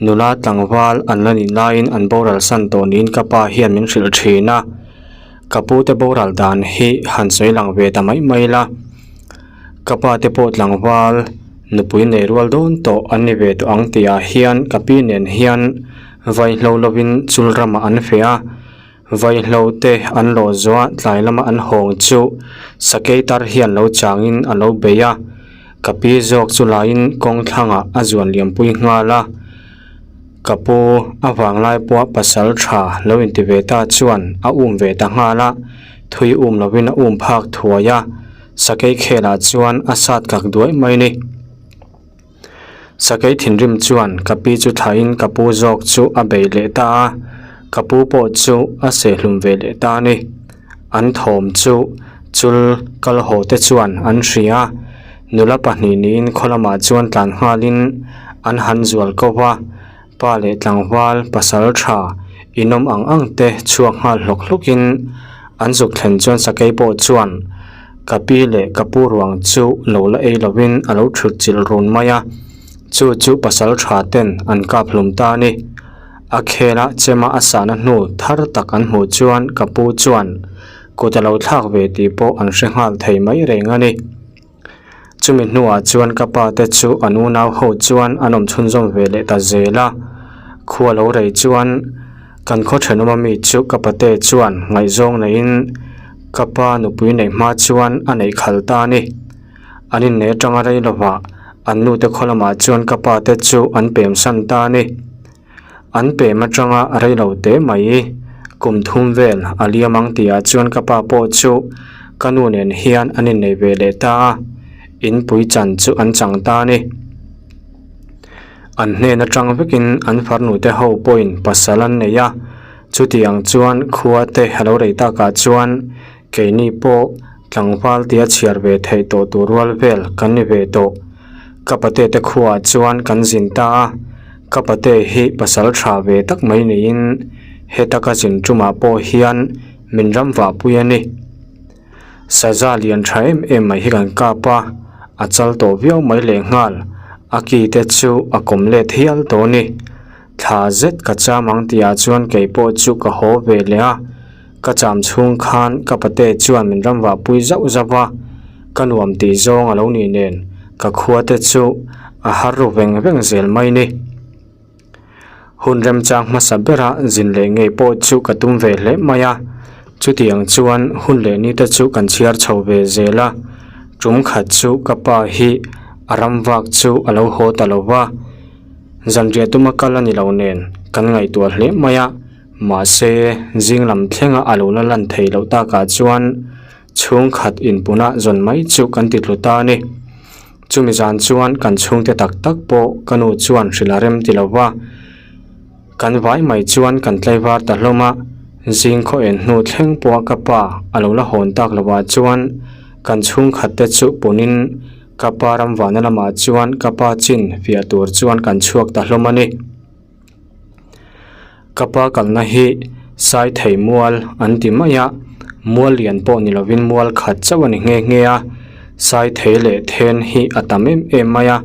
Nula tlangval an la nih laiin an boral san tawh niin ka pa hian min hrilh thin a. Ka pu te boral dan hi han sawi lang ve ta mai mai la. Ka pa te pawh tlangval nupui nei rual dawn tawh an ni ve tawh ang tih ah hian ka pi nen hian vaihlo lovin chul ramah an feh a. Vaihlo te an lawh zuah tlai lama an hawng chu sakei tar hian lo changin a lo bei a. Ka pi zawk chu laiin kawng thlangah a zuan liampui nghal a. Ka pu a vanglai pawha pasal tha lo inti ve ta chuan a um ve ta nghal a, thui um lovin a um phak thuai a, sakei khelah chuan a sat kak duai mai ni. Sakei thinrim chuan ka pi chu thlahin ka pu zawk chu a bei leh ta a, ka pu pawh chu a sehhlum ve leh ta a ni. An thawm chu chul kal haw te chuan an hria a, nula pahnih niin khaw lamah chuan tlan nghalin an han zual ko va, pa leh tlangval pasal tha inawm ang ang te chhuak nghal hlawk hlawkin an zuk thlen chuan sakei pawh chuan ka pi leh ka pu ruang chu lo la ei lovin a lo thut chilh run mai a, chu chu pasal tha ten an kap hlum ta a ni. A khela chema a sahna hnu thar tak an hmuh chuan ka pu chuan kut a lo thlak ve tih pawh an hre nghal thei mai reng a ni. Chumi hnuah chuan ka pa te chu an unau ho chuan an awm chhunzawm ve leh ta zel a. Khua lo rei chuan kan khaw thenawm ami chu ka pate chuan ngaihzawng neiin ka pa nupui neih hma chuan a neih khal ta a ni. An inneih atanga rei lovah an nute khaw lamah chuan ka pa te chu an pem san ta a ni. An pem atanga rei lo teh mai. Kum thum vel a liam ang tihah chuan ka pa pawh chu ka nu nen hian an innei ve leh ta a, inpui chan chu an chang ta a ni. An hnen atang vekin an farnu te ho pawhin pasal an nei a, chutiang chuan khua te a lo rei takah chuan keini pawh tlangval tia chhiar ve theih tawh tur rual vel kan ni ve tawh. Ka pate te khuaah chuan kan zin ta a. Ka pate hi pasal tha ve tak mai niin heta ka zin tumah pawh hian min ram vah pui a ni. Saza lian tha em em mai hi kan kap a, a chal tawh viau mai lehnghal, a ki te chu a kawm let hial tawh a ni. Thla zet ka cham ang tihah chuan kei pawh chu ka haw ve leh a, ka cham chhung khan ka pate chuan min ram vah pui zauh zauh a, ka nuam tih zawng a lo nih nen ka khua te chu a har ru veng veng zel mai ni. Hun remchang hmasa bera zin leh ngei pawh chu ka tum ve hle mai a, chutiang chuan hun leh ni te chu kan chhiar chho ve zel a, tum khat chu ka pa hi a ram vak chu a lo haw ta lo va, zanriah tuma kal a ni lo nen kan ngaihtuah hle mai a, mahse zing lam thlenga a lo la lan theih loh takah chuan chhungkhat inpuna zawn mai chu kan ti tlu ta a ni. Chumi zan chuan kan chhungte tak tak pawh ka nu chuan hrilh a rem ti lo va, kan vai mai chuan kan tlaivar ta hlawm a, zing khaw en hnu thleng pawha ka pa a lo la hawn tak lovah chuan kan chhungkhat te chu punin ka pa ramvana lamah chuan ka pa chin fiah tur chuan kan chhuak ta hlawm a ni. Ka pa kalna hi Saithei mual an ti mai a, mual lian pawh ni lovin mual khat chauh a ni nghe nghe a, Saithei leh then hi a tam em em mai a,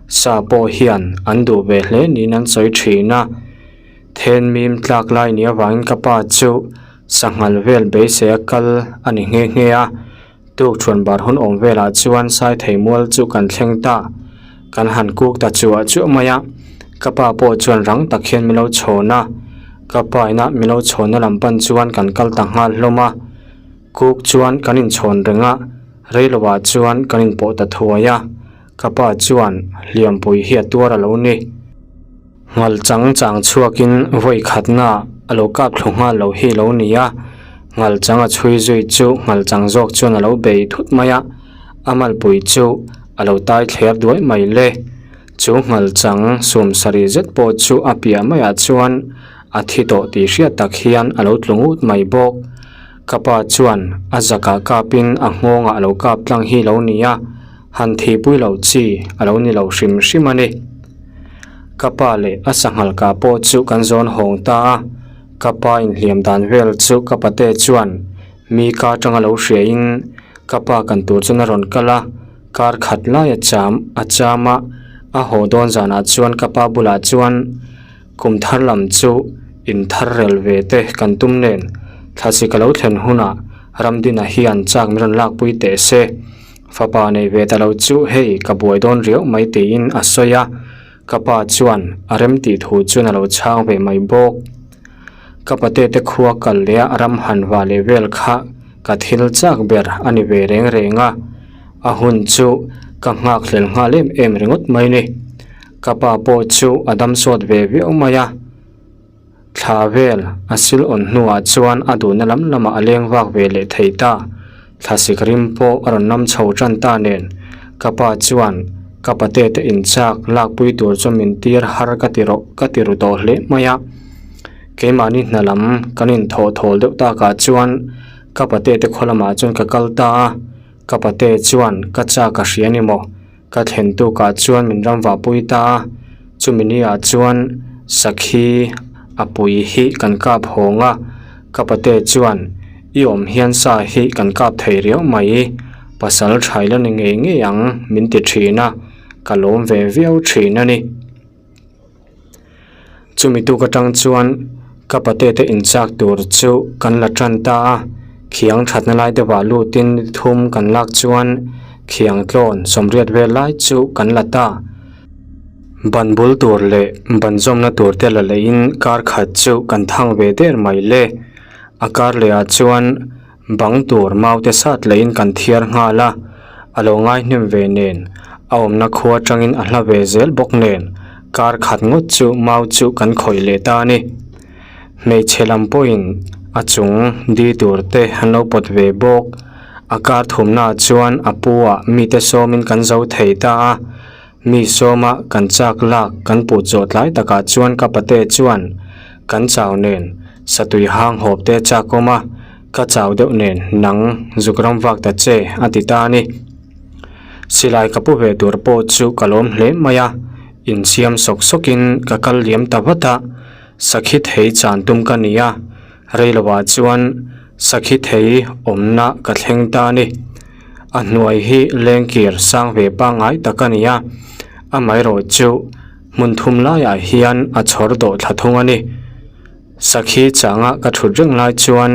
sa pawh hian an duh ve hle niin an sawi thin a, then mim tlak lai ni avangin ka pa chu sanghal vel beisei a kal a ni nghe nghe a. Tuk thuan bar hun awm velah chuan Saithei mual chu kan thleng ta. Kan han kuk ta chuah chuah mai a, ka pa pawh chuan rang tak hian min lo chhawn a, ka pa ina min lo chhawnna lam pan chuan kan kal ta nghal hlawm a. Kuk chuan kan inchhawn reng a, rei lovah chuan kan inpawh ta thuai a, ka pa chuan hliampui hi a tuar a lo ni. Nghal chang chang chhuakin vawi khatna a lo kap thlu nghal lo hi lo ni a, nghal chang a chhui zui chu nghal chang zawk chuan a lo bei thut mai a, a malpui chu a lo tai thler duai mai le. Chu nghal chang sum sarih zet pawh chu a piah maiah chuan a thi tawh tih hriat tak hian a lo tlu ngut mai bawk. Ka pa chuan a zakah kapin a nghawngah a lo kap tlang hi lo ni a, han thihpui loh chi a lo ni lo hrim hrim a ni. Ka pa leh a sanghal kah pawh chu kan zawn hawng ta a, ka pa inhliam dan vel chu ka pate chuan mi ka atanga lo hriain ka pa kan tur chuan a rawn kal a, kar khat lai a cham a cham a, a haw dawn zanah chuan ka pa bulah chuan kum thar lam chu in thar rel ve te kan tum nen thlasi ka lo thlen hunah Ramdina hian chak min rawn lakpui teh se. Fapa nei ve ta lo chu hei ka buai dawn riau mai tiin a sawi a, ka pa chuan a rem tih thu chuan a lo chhang ve mai bawk. Ka pate te khua kal leh a ram han va leh vel kha ka thil chak ber a ni ve reng reng a, a hun chu ka nghak hlel nghal em em ringawt mai ni. Ka pa pawh chu a dam sawt ve viau mai a. Thla vel a sil awn hnuah chuan a duhna lam lamah a leng vak ve leh thei ta. Thlasik rim pawh a rawn lam chho tan ta nen ka pa chuan ka pate te inchak lakpui tur chu min tir har ka ti rawh ka ti ru tawh hle mai a. Keimahni hna lam kan inthawh thawl deuh takah chuan ka pate te khaw lamah chuan ka kal ta a, ka pate chuan ka chak a hria ni maw? Ka thlen tukah chuan min ram vahpui ta a, chumi niah chuan sakhi a pui hi kan kap hawng a, ka pate chuan i awm hian sa hi kan kap thei riau mai, pasal tha ila ni ngei ngei ang min ti thin a, ka lawm ve viau thin a ni. Chumi tuk atang chuan ka pate te inchak tur chu kan la tan ta a, khiang thatna lai deuhah lutin thum kan lak chuan khiang tlawn sawmriat vel lai chu kan la ta. Ban bul tur leh ban zawmna tur te la leihin kar khat chu kan thang ve der mai le. A kar lehah chuan Bang tur maute sat leiin kan thiar nghal a, a lo ngaihnem ve nen, a awmna khua atangin a hla ve zel bawk nen, kar khat ngawt chu mau chu kan khawih leh ta a ni. Hmeichhe lam pawhin a chung di tur te an lo pawt ve bawk. A kar thumnaah chuan a pu ah mite sawmin kan zo thei ta a, Mi sawma kan chak lak kan put zawh tlai takah chuan ka pate chuan kan chau nen satui hang hawp te chak awm a, ka chau deuh nen nang zuk ram vak ta che a ti ta a ni. Silai ka pu ve tur pawh chu ka lawm hle mai a, insiam sawk sawkin ka kal liam ta vat a, sakhi thei chan tum ka ni a, reiloah chuan. Sakhi thei awmna ka thleng ta a ni. A hnuai hi lengkir sang ve pangngai tak a ni a, amaherawh chu hmun thum laiah hian a chhawr dawh thla thung a ni. Sakhi changa ka thut reng lai chuan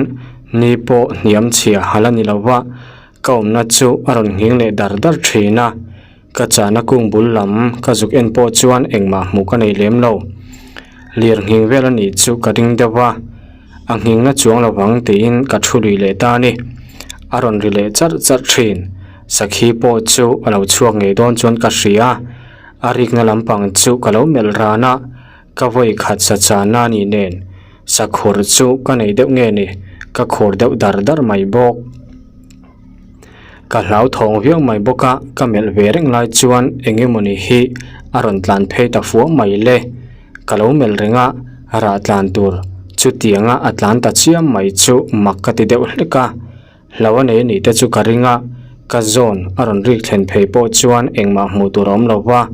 ni pawh hniam chhia hal a ni lo va, ka awmna chu a rawn nghing leh dar dar thin a. Ka chahna kung bul lam ka zuk en pawh chuan engmah hmuh ka nei lem lo. Lir nghing vel a nih chu ka ring deuh a, a nghing na chuang lo vang tiin ka thu lui leh ta a ni. A rawn ri leh charh charh thin. Sakhi pawh chu a lo chhuak ngei dawn chuan ka hria a, a rikna lampang chu ka lo melh ran a, ka vawi khat sa chahna a nih nen sakhur chu ka nei deuh nge ni, ka khur deuh dar dar mai bawk. Ka hlauthawng viau mai bawk a, ka melh ve reng lai chuan eng emawni hi a rawn tlan phei ta fuau mai le. Ka lo melh reng a, rah tlan tur chutianga a tlan ta chiam mai chu mak ka ti deuh hlek a. Hlo a nei anih te chu ka ring a, ka zawn a rawn rik thlen phei pawh chuan engmah hmuh tur a awm lo va.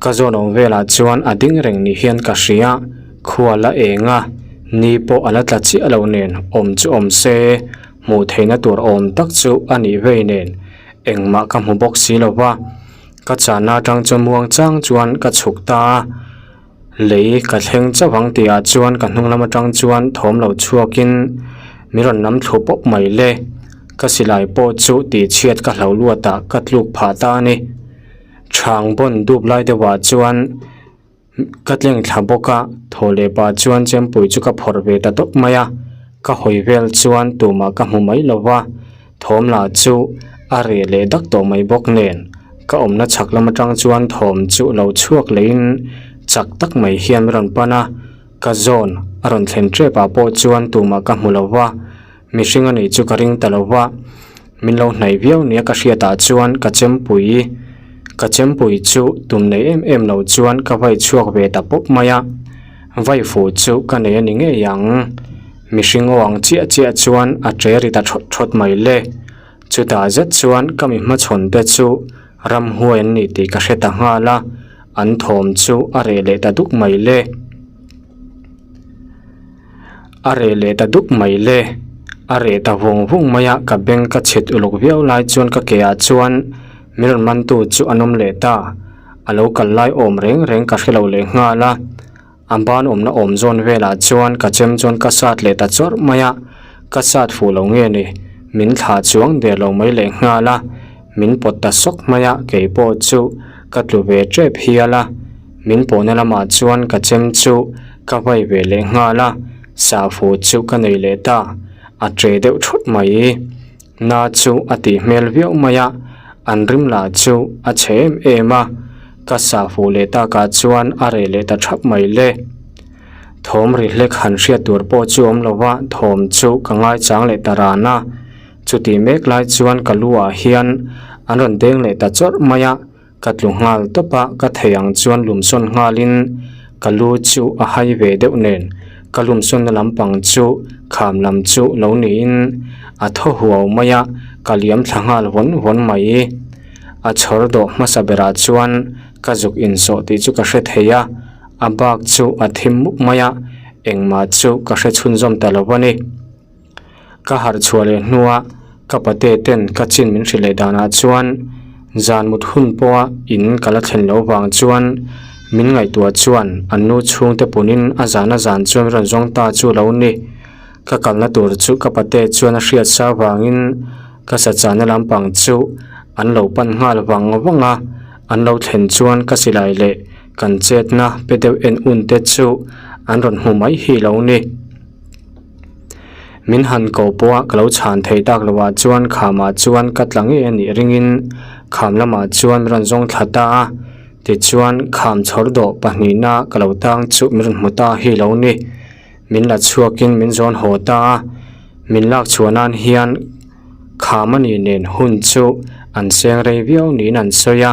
Ka zawn awm velah chuan a ding reng ni hian ka hria, khua la eng a, ni pawh a la tla chiah lo nen awm chu awm se. Hmuh theihna tur awm tak chu a nih vei nen engmah ka hmu bawk si lo va, ka chahna atang chuan muang chang chuan ka chhuk ta a, lei ka thleng chauh ang tih ah chuan ka hnung lam atang chuan thawm lo chhuakin min rawn lam thlu pawp mai le, ka silai pawh chu tih chhiat ka hlo luat ah ka tluk phah ta a ni, chhang bawn dup lai deuh ah chuan. Ka tleng thla bawk a, thaw leh pah chuan chempui chu ka phawrh ve ta tawp mai a, ka hawi vel chuan tumah ka hmu mai lo va, thawm lah chu a reh leh dak tawh mai bawk nen, ka awmna chhak lam atang chuan thawm chu lo chhuak lehin chak tak mai hian min rawn pan a, ka zawn a rawn thlen tep ah pawh chuan tumah ka hmu lo va. Mihring a nih chu ka ring ta lo va, min lo hnaih viau nia ka hriatah chuan ka chempui ka chempui chu tum nei em em lo chuan ka vai chhuak ve ta pawp mai a, vai fu chu ka nei a ni ngei ang. Mihring aw ang chiah chiah chuan a ṭe ri ta ṭhawt ṭhawt mai le. Chutah zet chuan ka mi hmachhawn te chu ramhuai an ni tih ka hre ta nghal a, an thawm chu a reh leh ta duk mai le. A reh leh ta duk mai le. A reh ta vung vung mai a, ka beng ka chhit uluk viau lai chuan ka ke ah chuan min rawn mantu chu an awm leh ta. A lo kal lai awm reng reng ka hre lo leh nghal a. A ban awmna awm zawn velah chuan ka chem chuan ka sat leh ta chawrh mai a, ka sat fuh lo nge ni, min thlah chuang der lo mai leh nghal a, min pawt ta sawk mai a, keipawh chu ka tlu ve tep hial a. Min pawhna lamah chuan ka chem chu ka vai ve leh nghal a, sahfu chu ka nei leh ta, a tre deuh thut mai. Na chu a tih hmel viau mai a, an rim lah chu a chhe em em a, ka sahfu leh takah chuan a reh leh ta thap mai le. Thawm ri hlek han hriat tur pawh chu awm lo va, thawm chu ka ngaichang leh ta ran a, chutih mek lai chuan ka lu ah hian an rawn deng leh ta chawrh mai a. Ka tlu nghal tawp a, ka thei ang chuan lumsawn nghalin ka lu chu a hai ve deuh nen ka lumsawnna lampang chu kham lam chu lo niin a thaw huau mai a, ka liam thla nghal vawn vawn mai. A chhawr dawh hmasa berah chuan ka zuk insawh tih chu ka hre thei a, a bak chu a thim mup mai a, engmah chu ka hre chhunzawm ta lo a ni. Ka harh chhuah leh hnua ka pate ten ka chin min hrilh leh danah chuan zan mut hun pawha in ka la thlen loh vang chuan min ngaihtuah chuan an nu chhungte punin a zan a zan chuan rawn zawng ta chu lo ni. Ka kalna tur chu ka pate chuan a hriat sa vangin ka sachana lampang chu an lo pan nghal vang vang a, an lo thlen chuan ka silai leh kan chetna pe deuh en un te chu an rawn hmu mai hi lo ni. Min han ko pawh a ka lo chhan thei tak lo ah chuan khamah chuan ka tla ngei a nih ringin kham lamah chuan min rawn zawng thla ta a tichuan kham chhawr dawh pahnihna ka lo tang chu min rawn hmu ta hi lo ni min la chhuakin min zawn haw ta a min lak chhuah nan hian kham a nih nen hun chu an seng rei viau niin an sawi a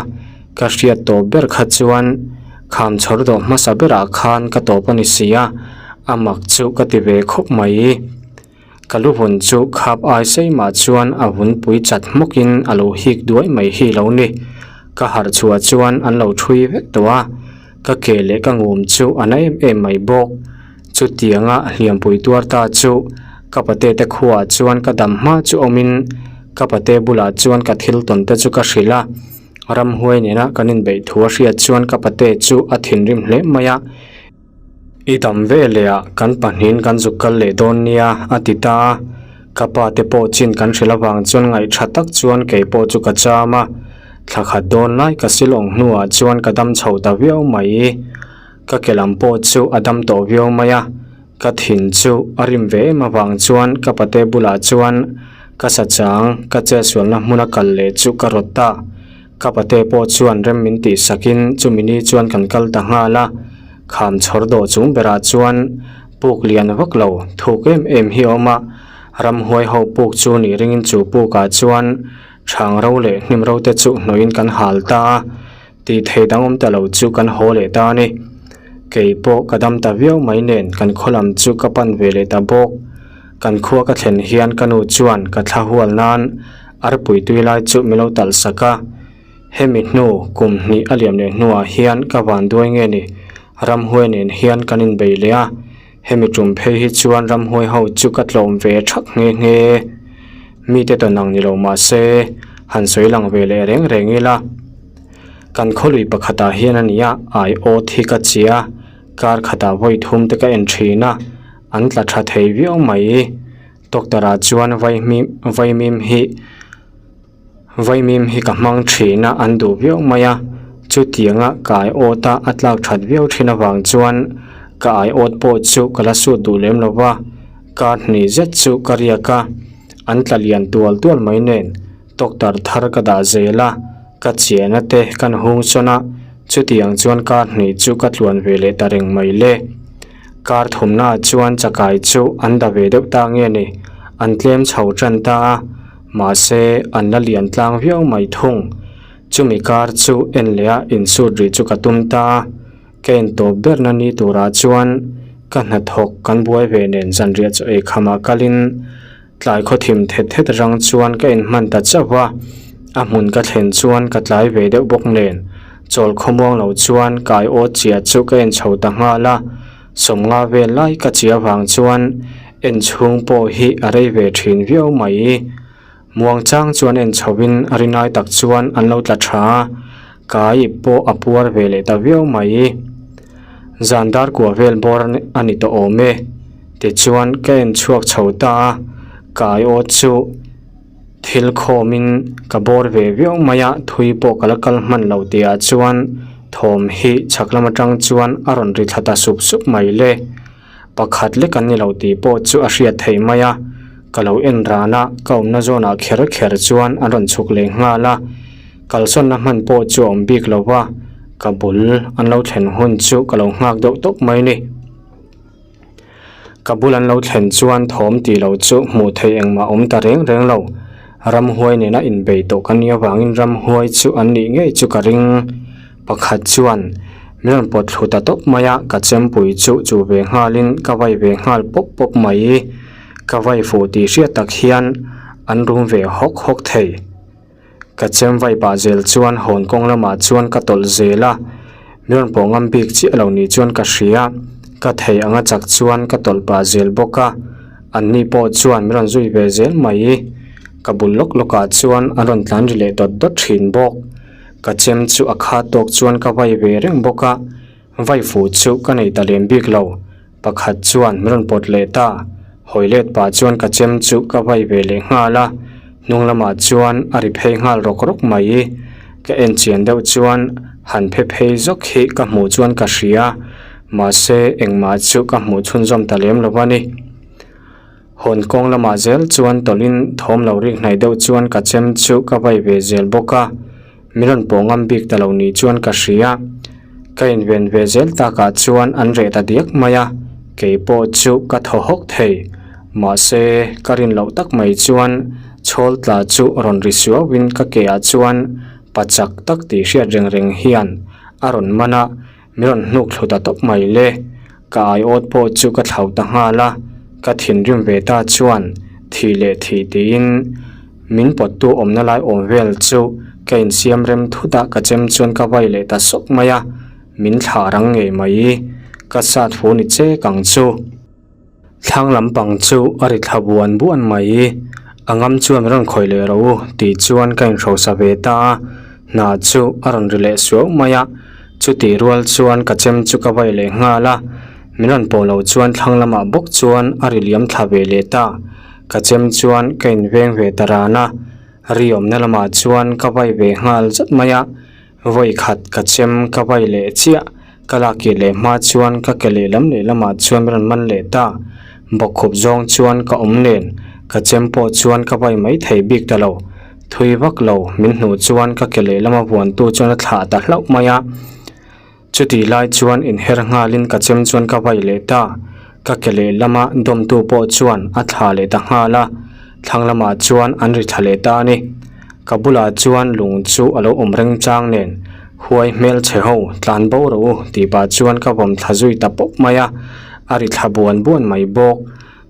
ka hriat tawp ber kha chuan kham chhawr dawh hmasa berah khan ka tawp a ni si a. A mak chu ka ti ve khawp mai. Ka lu vun chu khap ai sei mah chuan a vun pui chat hmawkin a lo hik duai mai hi lo ni. Ka harh chhuah chuan an lo thui vek tawh a, ka ke leh ka ngum chu a na em em mai bawk. Chutianga hliampui tuar ta chu. Ka pate te khuaah chuan ka dam hma chu awmin ka pate bulah chuan ka thil tawn te chu ka hrilh a. Ramhuai nena kan inbeih thu a hriat chuan ka pate chu a thinrim hle mai a. I dam ve leh ah kan pahnihin kan zuk kal leh dawn nia a ti ta a. Ka pa te pawh chin kan hrilh avang chuan ngaih tha tak chuan kei pawh chu ka cham a. Thla khat dawn lai ka silawng hnuah chuan ka dam chho ta viau mai. Ka ke lam pawh chu a dam tawh viau mai a. Ka thin chu a rim ve em avang chuan ka pate bulah chuan ka sachang ka chetsualna hmuna kal leh chu ka rawt ta. Ka pate pawh chuan rem min tih sakin chumi ni chuan kan kal ta nghal a. Kham chhawr dawh chung berah chuan puk lian vak lo thuk em em hi a awm a. Ramhuai ho puk chu nih ringin chu pukah chuan chhang ro leh hnim ro te chu hnawhin kan hal ta a. Tih thei dang awm ta lo chu kan haw leh ta a ni. Kei pawh ka dam ta viau mai nen kan khaw lam chu ka pan ve leh ta bawk. Kan khua ka thlen hian ka nu chuan ka thla hual nan arpui tui lai chu min lo talh sak a. Hemi hnu kum hnih a liam leh hnuah hian ka van duai nge ni ramhuai nen hian kan inbei leh a. Hemi tum phei hi chuan ramhuai ho chu ka tlawm ve thak nghe nghe. Mite tawn ang ni lo mah se han sawi lang ve leh reng reng ila. Kan khawlui pakhatah hian a ni a, aiawt hi ka chia, kar khatah vawi thum te ka en thin a, an tla tha thei viau mai. Doctor ah chuan vaihmim vaimim hi vaimim hi ka hmang thin a, an duh viau mai a, chutianga ka aiawt a a tlak that viau thin avang chuan ka aiawt pawh chu ka la sut duh lem lo va, kar hnih zet chu ka riak a, an tla lian tual tual mai nen. Doctor thar ka dah zel a, ka chiahna te kan hung sawn a, chutiang chuan kar hnih chu ka tluan ve leh ta reng mai le. Kar thumnaah chuan chakai chu an da ve deuh ta nge ni, an tlem chho tan ta a, mahse an la lian tlang viau mai thung. Chumi kar chu en leh a insut rih chu ka tum ta a, ka en tawp berna ni turah chuan ka hnathawk kan buai ve nen zanriah chaw ei khamah kalin, Tlai khawthim thet thet rang chuan ka inhman ta chauh a, a hmun ka thlen chuan ka tlai ve deuh bawk nen chawl khawmuang lo chuan kai aw chia chu ka en chho ta nghal a, sawmnga vel lai ka chia vang chuan en chhung pawh hi a rei ve thin viau mai. Muangchang chuan en chhoin a rinai tak chuan an lo tla tha a, kai pawh a puar ve leh ta viau mai. Zan dar kua vel bawr a ni tawh awm e. Tichuan ka en chhuak chho ta a, ka aiawt chu thil khawmin ka bawr ve viau mai a, thui pawh ka la kal hman lo tihah chuan thawm hi chhak lam atang chuan a rawn ri thla ta sup sup mai le. Pakhat lek an ni lo tih pawh chu a hriat theih mai a, ka lo en ran a, ka awmna zawnah kher kher chuan an rawn chhuk leh nghal a, kalsawnna hman pawh chu a awm bik lo va, ka bul an lo thlen hun chu ka lo nghak deuh tawp mai ni. Ka bul an lo thlen chuan thawm tih loh chu hmuh theih engmah awm ta reng reng lo. Ramhuai nena inbei tawh ka nih avangin ramhuai chu an nih ngei chu ka ring. Pakhat chuan min rawn pawt thlu ta tawp mai a, ka chempui chu chu ve nghalin ka vai ve nghal pawp pawp mai. Ka vai fuh tih hriat tak hian an rum ve hawk hawk thei. Ka chem vai pah zel chuan hawn kawng lamah chuan ka tawlh zel a, mi rawn pawh ngam bik chiah lo ni chuan ka hria, ka thei anga chak chuan ka tawlh pah zel bawk a, an ni pawh chuan mi rawn zui ve zel mai. Ka bul lawk lawkah chuan an rawn tlan ri leh dawt dawt thin bawk. Ka chem chu a kha tawk chuan ka vai ve reng bawk a, vai fuh chu ka nei ta lem bik lo. Pakhat chuan min rawn pawt leh ta, hawi let pah chuan ka chem chu ka vai ve leh nghal a, hnung lamah chuan a ri phei nghal rawk rawk mai. Ka en chian deuh chuan han phe phei zawk hi ka hmuh chuan ka hria, mahse engmah chu ka hmuh chhunzawm ta lem lo a ni. Hawn kawng lamah zel chuan tawlhin thawm lo rik hnaih deuh chuan ka chem chu ka vai ve zel bawk a. Min rawn pawh ngam bik ta lo ni chuan ka hria. Ka inven ve zel takah chuan an reh ta diak mai a, kei pawh chu ka thaw hawk thei. Mahse, ka rin loh tak mai chuan chhawl tla chu rawn ri suauin ka ke ah chuan pa chak tak tih hriat reng reng hian a rawn man a, min rawn hnuk thlu ta tawp mai le. Ka aiawt pawh chu ka thlauh ta nghal a, ka thinrim ve ta chuan thih leh thih tiin min pawttu awmna lai awm vel chu ka insiam rem thut a, ka chem chuan ka vai leh ta sawk mai a, min thlah rang ngei mai. Ka sat fu ni che kang chu. Thlang lampang chu a ri thla buan buan mai. A ngam chuan rawn khawih leh rawh u tih chuan ka inhrosa ve ta a, hna chu a rawn ri leh suau mai a. Chutih rual chuan ka chem chu ka vai leh nghal a, min rawn pawh lo chuan thlang lamah bawk chuan a ri liam thla ve leh ta. Ka chem chuan ka inveng ve ta ran a, ri awmna lamah chuan ka vai ve nghal zat mai a. Vawi khat ka chem ka vai leh chiah, ka lak kir leh hma chuan ka ke lehlam lehlamah chuan min rawn man leh ta. Bawkkhup zawng chuan ka awm nen, ka chem pawh chuan ka vai mai thei bik ta lo. Thui vak lo min hnuh chuan ka ke lehlama vuantu chuan a thlah ta hlauh mai a. Chutih lai chuan inher nghalin ka chem chuan ka vai leh ta. Ka ke lehlama dawmtu pawh chuan a thlah leh ta nghal a, thlang lamah chuan an ri thla leh ta a ni. Ka bulah chuan lung chu a lo awm reng chang nen, Huai hmel chhe ho, tlan bo rawh u tih pah chuan ka vawm thla zui ta pawp mai a, a ri thla buan buan mai bawk.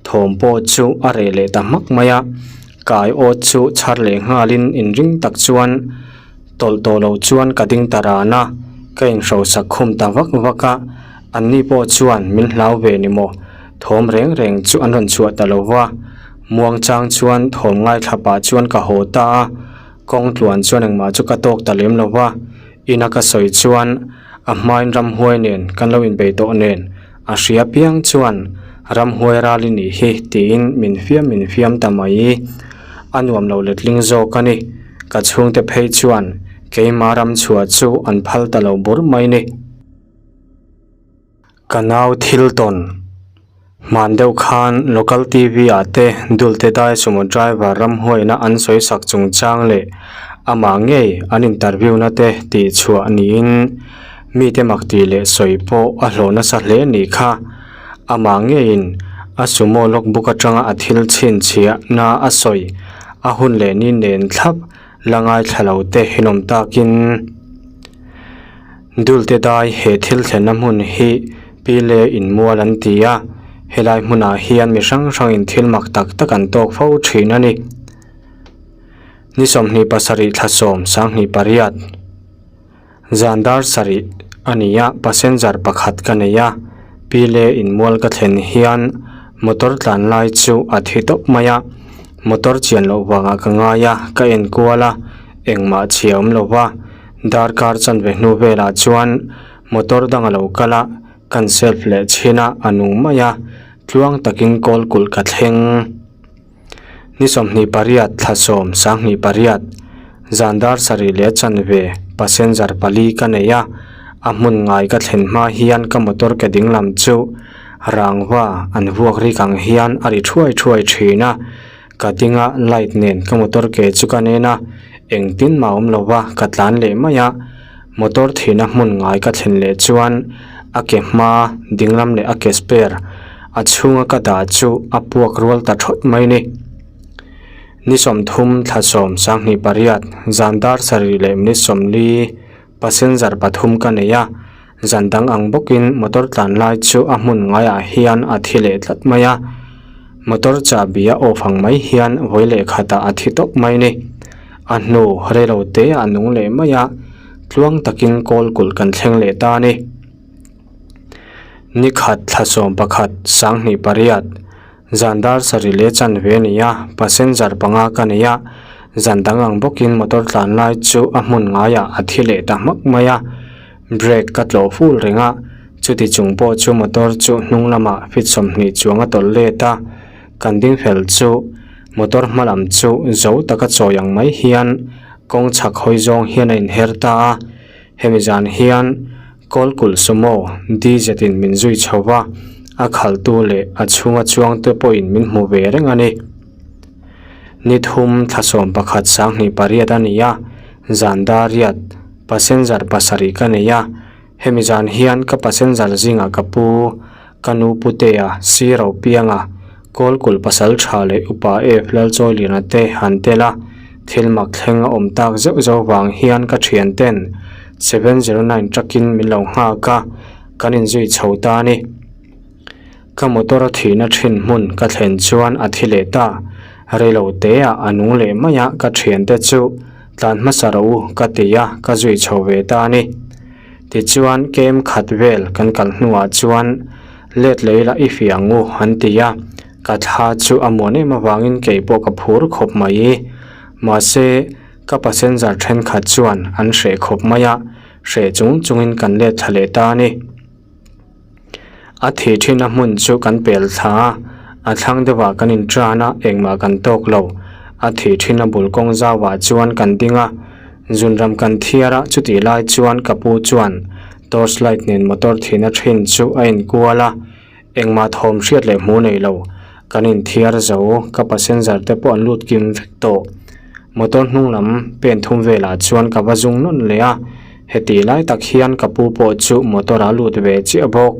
Thawm pawh chu a reh leh ta hmak mai a, kai awt chu chhar leh nghalin inring tak chuan tawlh tawh lo chuan ka ding ta ran a, ka inhrosak khum ta vak vak a, anni pawh chuan min hlau ve ni maw? Thawm reng reng chu an rawn chhuah ta lo va, muangchang chuan thawm ngaithla pah chuan ka haw ta a, kawng tluan chuan engmah chu ka tawk ta lem lo va, ina ka sawi chuan a hmain ramhuai nen kan lo inbei tawh nen a hria piang chuan ramhuai ral i nih hi tiin min fiam min fiam ta mai. A nuam lo letling zawk a ni. Ka chhungte phei chuan keima ram chhuah chu an phal ta lo bur mai ni. Ka nau thil tawn hman deuh khan local TV ah te Dulte Dai sumo driver ramhuaina an sawi sak chungchang leh amah ngei an interview na te tih chhuah niin mite mak tih leh sawi pawh a hlawh nasa hle nih kha. Amah ngeiin a sumo logbook atanga a thil chhinchhiah na a sawi a hun leh ni nen thlap la ngaithla lo te hinawm takin Dulte dai he thil thlenna hmun hi Pile inmual an ti a, helai hmunah hian mi hrang hrangin thil mak tak tak an tawk fo thin a ni. Ni 27 thla 10 28. Zan dar sarih a ni a, passenger pakhat ka nei a, Pile inmual ka thlen hian motor tlan lai chu a thi tawp mai a, motor chian loh vangah ka ngai a, ka en kual a, engmah chhia awm lo va, darkar chanve hnu velah chuan motor dang a lo kal a, kan self leh chhin a, a nung mai a, tluang takin kawl kulh ka thleng. Ni 28 thla 10 28 zan dar sarih leh chanve passenger pali ka nei a, a hmun ngai ka thlen hma hian ka motor ke ding lam chu rangva an vuak rik ang hian a ri thuai thuai thin a, ka dinga light nen ka motor ke chu ka nen a, engtin mah awm lova ka tlan leh mai a, motor thihna hmun ngai ka thlen leh chuan a ke hma dinglam leh a ke spare a chhunga ka dah chu a puak rual ta thawt mai ni. Ni 30 thla 10 28 zan dar sarih leh minute 40 passenger pathum ka nei a, zan dang ang bawkin motor tlan lai chu a hmun ngaiah hian a thi leh tlat mai a, motor chahbi a off ang mai hian vawi leh khatah a thi tawp mai ni. A hnu reilo te a nung leh mai a, tluang takin kawl kulh kan thleng leh ta a ni. Ni khat thla 11 28 zan dar sarih leh chanve a ni a, passenger panga ka nei a, zan dang ang bawkin motor tlan lai chu a hmun ngaiah a thi leh ta hmak mai a, brake ka tlawh ful reng a, chuti chung pawh chu motor chu hnung lamah feet 20 chuang a tawlh let a, kan ding fel chu motor hma lam chu zo taka chawi ang mai hian kawng chhak hawi zawng hian a inher ta a, hemi zan hian Kawlkulh Sumo DZ in min zui chho va, a khaltu leh a chhunga chuangte pawhin min hmu ve reng a ni. Ni thum thla 11 28 a ni a, zan dar riat passenger pasarih ka nei a, hemi zan hian ka passenger zingah ka pu, ka nu Putea, Siro Pianga, Kawlkulh pasal tha leh upa F Lalchawiliana te han tel a, thil mak thleng a awm tak zeuh zeuh vang hian ka thian ten 709 truck-in min lo nghak a, kan inzui chho ta a ni. Ka motor a thihna thin hmun ka thlen chuan a thi leh ta, reilo teah a nung leh mai a ka thiante chu tlan hmasa rawh u ka ti a, ka zui chho ve ta a ni. Tichuan kem khat vel kan kal hnuah chuan. Let leh ila i fiah ang u, an ti a. Ka thla chu a muan em avangin kei pawh ka phur khawp mai. Mahse, ka passenger thenkhat chuan an hreh khawp mai a, hreh chung chungin kan let thla leh ta a ni. A thih thin a hmun chu kan pel thla a, a thlang deuhah kan intan a, engmah kan tawk lo. A thih thin a bul kawng zauah chuan kan ding a, zunram kan thiar a, chutih lai chuan ka pu chuan torch light nen motor thihna thin chu a inkual a, engmah thawm hriat leh hmuh nei lo. Kan inthiar zo, ka passenger te pawh an lut kim vek tawh. Motor hnung lam pen thum velah chuan ka va zung nawn leh a, heti lai tak hian ka pu pawh chu motor a lut ve chiah bawk.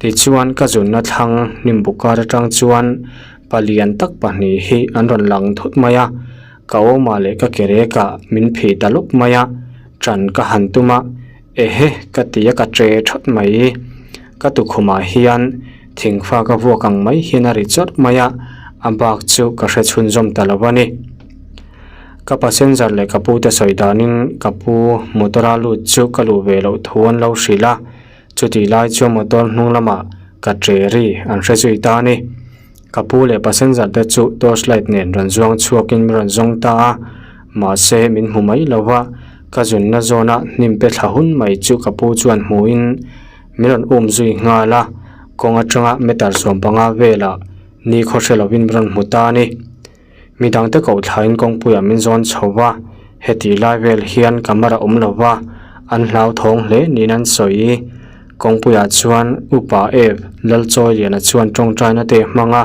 Tichuan ka zunna thlang hnim buk kar atang chuan palian tak pahnih hi an rawn lang thut mai a, ka awmah leh ka kerekah min phih ta lawp mai a, ṭan ka han tum a, ehe ka ti a ka ṭe ṭhawt mai. Ka tukhumah hian thingfa ka vuak ang mai hian a ri chawrh mai a, a bak chu ka hre chhunzawm ta lo a ni. Ka passenger leh ka pute sawi danin ka pu motor a lut chu ka luh ve loh thu an lo hrilh a, chutih lai chuan motor hnung lamah ka ṭe ri an hre zui ta a ni. Ka pu leh passenger te chu torch light nen rawn zuang chhuakin min rawn zawng ta a, mahse min hmu mai lo va, ka zunna zawna hnim pe thla hun mai chu ka pu chuan hmuhin min rawn um zui nghal a, kawng atanga meter 15 velah ni khaw hre lovin min rawn hmu ta a ni. Mi dangte koh thlain kawngpuiah min zawn chho va, hetih lai vel hian camera awm lo va, an hlauthawng hle niin an sawi. Kawngpuiah chuan Upa Ev Lalchawiliana chuan tawngtaina te a hmang a,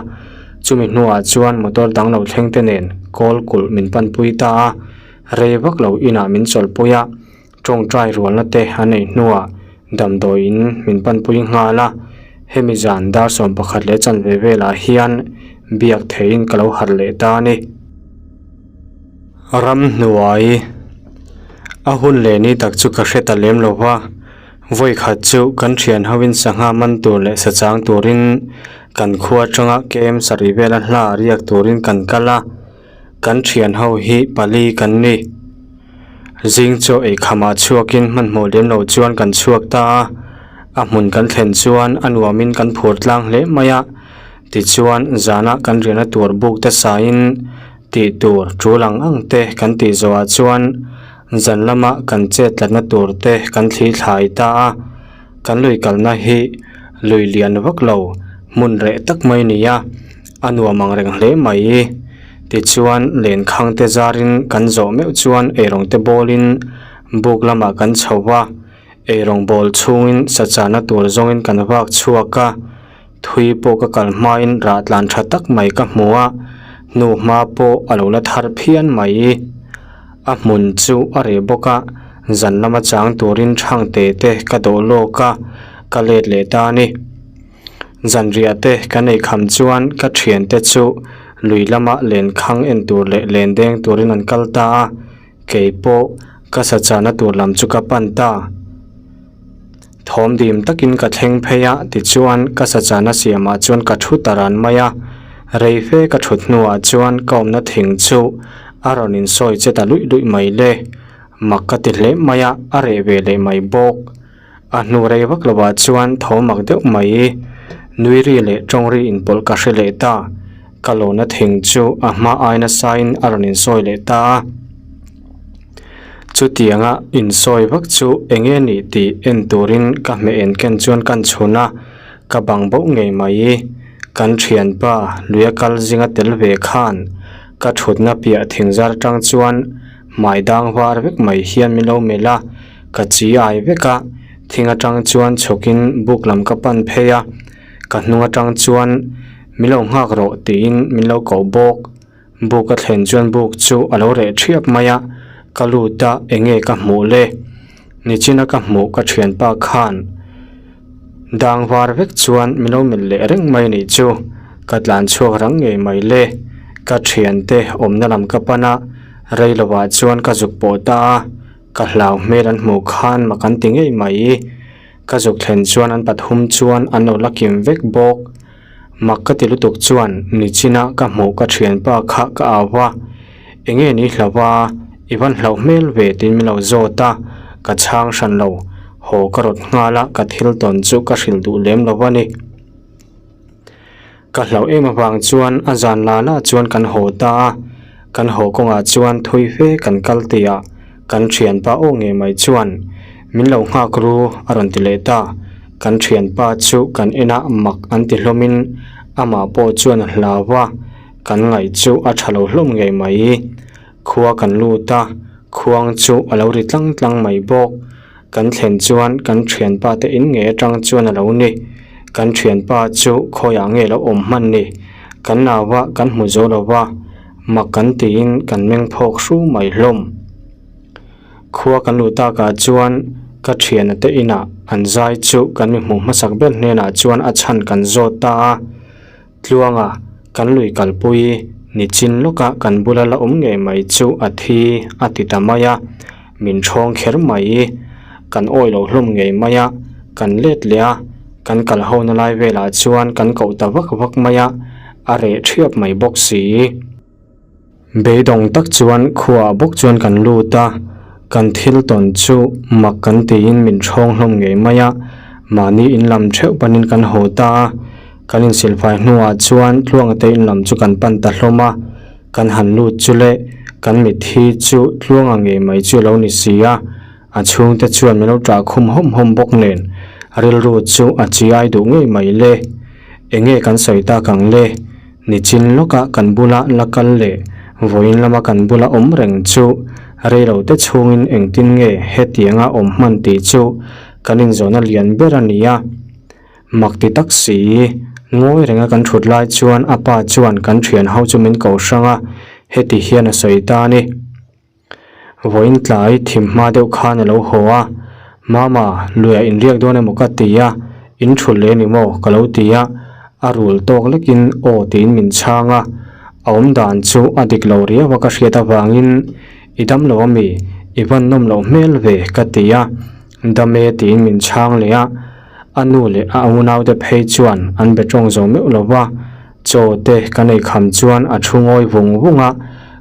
chumi hnuah chuan motor dang lo thleng te nen kawl kulh min panpui ta a, rei vak lo inah min chawlhpui a. Tawngtai rualna te a neih hnuah damdawiin min panpui nghal a, hemi zan dar 11 leh chanve velah hian biak theihin ka lo harh leh ta a ni. Ramhnuai a hun leh ni tak chu ka hre ta lem lo va, vawi khat chu kan thian hoin sangha man tur leh sachang turin kan khua atanga kem sarih vela hla riak turin kan kal a. Kan thian ho hi pali kan ni. Zing chaw ei khamah chhuakin hmanhmawh lem lo chuan kan chhuak ta a, a hmun kan thlen chuan a nuamin kan phur tlang hle mai a. Tichuan zana kan riahna tur buk te sain tih tur tul ang ang te kan tih zawhah chuan zan lama kan chet tlatna tur te kan thli thlai ta a. Kan lui kalna hi lui lian vak lo hmun reh tak mai a ni a. A nuam ang reng hle mai. Tichuan lenkhang te zarin kan zawh meuh chuan eirawng te bawlin buk lamah kan chho va, eirawng bawl chhungin sachana tur zawngin kan vak chhuak a, thui pawh ka kal hmain rah tlan tha tak mai ka hmu a, hnu hma pawh a lo la thar phian mai. A hmun chu a reh bawk a, zan lama chang turin thang te te ka dawh lawk a, ka let leh ta a ni. Zanriah te kan ei kham chuan ka thiante chu lui lama lenkhang en tur leh len deng turin an kal ta a, kei pawh ka sa chahna tur lam chu ka pan ta. Thawm dim takin ka thleng phei a, tichuan ka sa chahna siamah chuan ka thu ta ran mai a, rei fe ka thut hnuah chuan ka awmna thing chu a rawn insawi che ta luih luih mai le. Mak ka ti hle mai a, a reh ve leh mai bawk. A hnu rei vak lovah chuan tho mak deuh mai. Nui ri leh tawng ri inpawlh ka hre leh ta. Ka lawna thing chu a hma ai nasain a rawn insawi leh ta a. Chutianga insawi vak chu eng nge nih tih en turin ka hmeh en ken chuan kan chhun a, ka bang bauh ngei mai. Kan thianpa luia kal zinga tel ve khan ka thutna piah thingzar atang chuan hmai dang var vek mai hian min lo melh a. Ka chi ai vek a, thing atang chuan chhawkin buk lam ka pan phei a, ka hnung atang chuan min lo nghak rawh tiin min lo koh bawk. Buk a thlen chuan buk chu a lo reh thiap mai a, ka lut a enge ka hmuh le? Nichina ka hmuh ka thianpa khan dang var vek chuan min lo melh leh reng mai nih chu, ka tlan chhuak rang ngei mai le. Ka thiante awmna lam ka pan a, rei lovah chuan ka zuk pawh ta a. Ka hlau hmel an hmuh khan mak an ti ngei mai. Ka zuk thlen chuan an pathum chuan an lo la kim vek bawk. Mak ka ti lutuk chuan nichina ka hmuh ka thianpa kha ka au va, Enge ni hlau va, i van hlauh hmel ve tiin min lo zawt a, ka chhang hran lo. Haw ka rawt nghal a, ka thil tawn chu ka hrilh duh lem lo a ni. Ka hlauh em avang chuan a zan la la chuan kan haw ta a, kan haw kawngah chuan thui fe kan kal tih ah kan thianpa aw ngei mai chuan min lo nghak ru a rawn ti leh ta. Kan thianpa chu kan en a mak an ti hlawm in amah pawh chuan a hlau a, kan ngaih chu a tha lo hlawm ngei mai. Khua kan lut a, khuang chu a lo ri tlang tlang mai bawk. Kan thlen chuan kan thianpa te in ngei atang chuan a lo ni. Kan thianpa chu khawiah nge lo awm hman ni? Kan nau a, kan hmu zo lo va, mak kan tiin kan meng phawk hru mai hlawm. Khua kan luh takah chuan ka thiana te inah an zai chu kan mi hmuh hmasak ber hnenah chuan a chhan kan zawt ta a. Tluanga kan lui kalpui nichin lawka kan bula la awm ngei mai chu a thi a ti ta mai a, min ṭhawng kher mai. Kan awi lo hlawm ngei mai a, kan let leh a, kan kal hona lai velah chuan kan koh ta vak vak mai a, a reh ṭhiap mai bawk si. Beidawng tak chuan khuaah bawk chuan kan lut a, kan thil tawn chu mak kan tiin min ṭhawng hlawm ngei mai a, mahni in lam ṭheuh panin kan haw ta a, kan insilfai hnuah chuan Tluangate in lam chu kan pan ta hlawm a, kan han lut chu le kan mitthi chu Tluanga ngei mai chu a lo ni si a, a chhungte chuan min lo ṭah khum hawm hawm bawk nen rilru chu a chiai duh ngei mai le, enge kan sawi tak ang le? Nichin lawkah kan bula la kal leh vawiin lama kan bula awm reng chu reilo te chhungin engtin nge hetianga awm hman tih chu kan inzawhna lian ber a ni a. Mak ti tak si, ngawi renga kan thut lai chuan a pa chuan kan thian ho chu min ko hrang a, heti hian a sawi ta a ni. Vawiin tlai thim hma deuh khan a lo haw a, Mama, luiah inriak dawn emaw ka ti a, in thul leh ni maw ka lo ti a, a rul tawk lekin aw tiin min chhang a, a awm dan chu a dik lo riau a ka hriat avangin i dam lo ami, i van nawm loh hmel ve ka ti a, dam e tiin min chhang leh a, a nu leh a unaute phei chuan an be tawng zo meuh lo va. Chaw te ka nei kham chuan a thu ngawi vung vung a,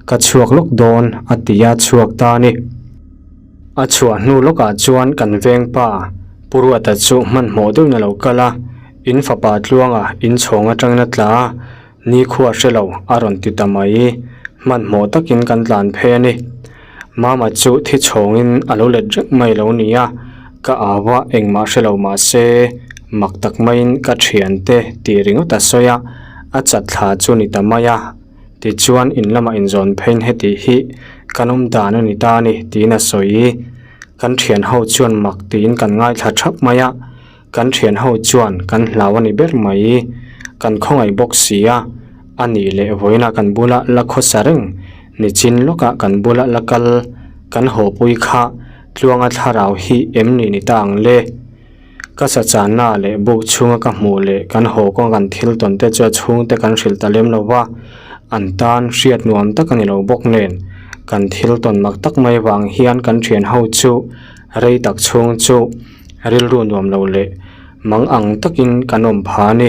ka chhuak lawk dawn a ti a chhuak ta a ni. A chhuah hnu lawkah chuan kan veng pa Pu Ruata chu hmanhmawh deuhin a lo kal a, in fapa Tluanga inchhawng atangin a tla a, nikhua hre lo a rawn ti ta mai. Hmanhmawh takin kan tlan phei a ni. Mama chu thi chhawngin a lo let reng mai lo ni a, ka au a engmah hre lo mah se mak tak maiin ka thiante tih ringawt a sawi a, a chat thla chu ni ta mai a, tichuan in lamah inzawn pheiin heti hi kan awm dan a ni ta a ni tiin a sawi. Kan thian ho chuan mak tiin kan ngaithla thap mai a. Kan thian ho chuan kan hlau a ni ber mai. Kan khawngaih bawk si a, a nih leh vawiinah kan bula la khawsa reng, nichin lawkah kan bula la kal, kan hawpui kha Tluanga thlarau hi em ni ni ta ang le? Ka sachanna leh buk chhunga ka hmuh leh kan haw kawng kan thil tawn te chu a chhungte kan hrilh ta lem lo va, an tan hriat nuam tak a ni lo bawk nen, kan thil tawn mak tak mai vang hian kan thian ho chu rei tak chhung chu Rilru nuam lo leh mang ang takin kan awm pha a ni.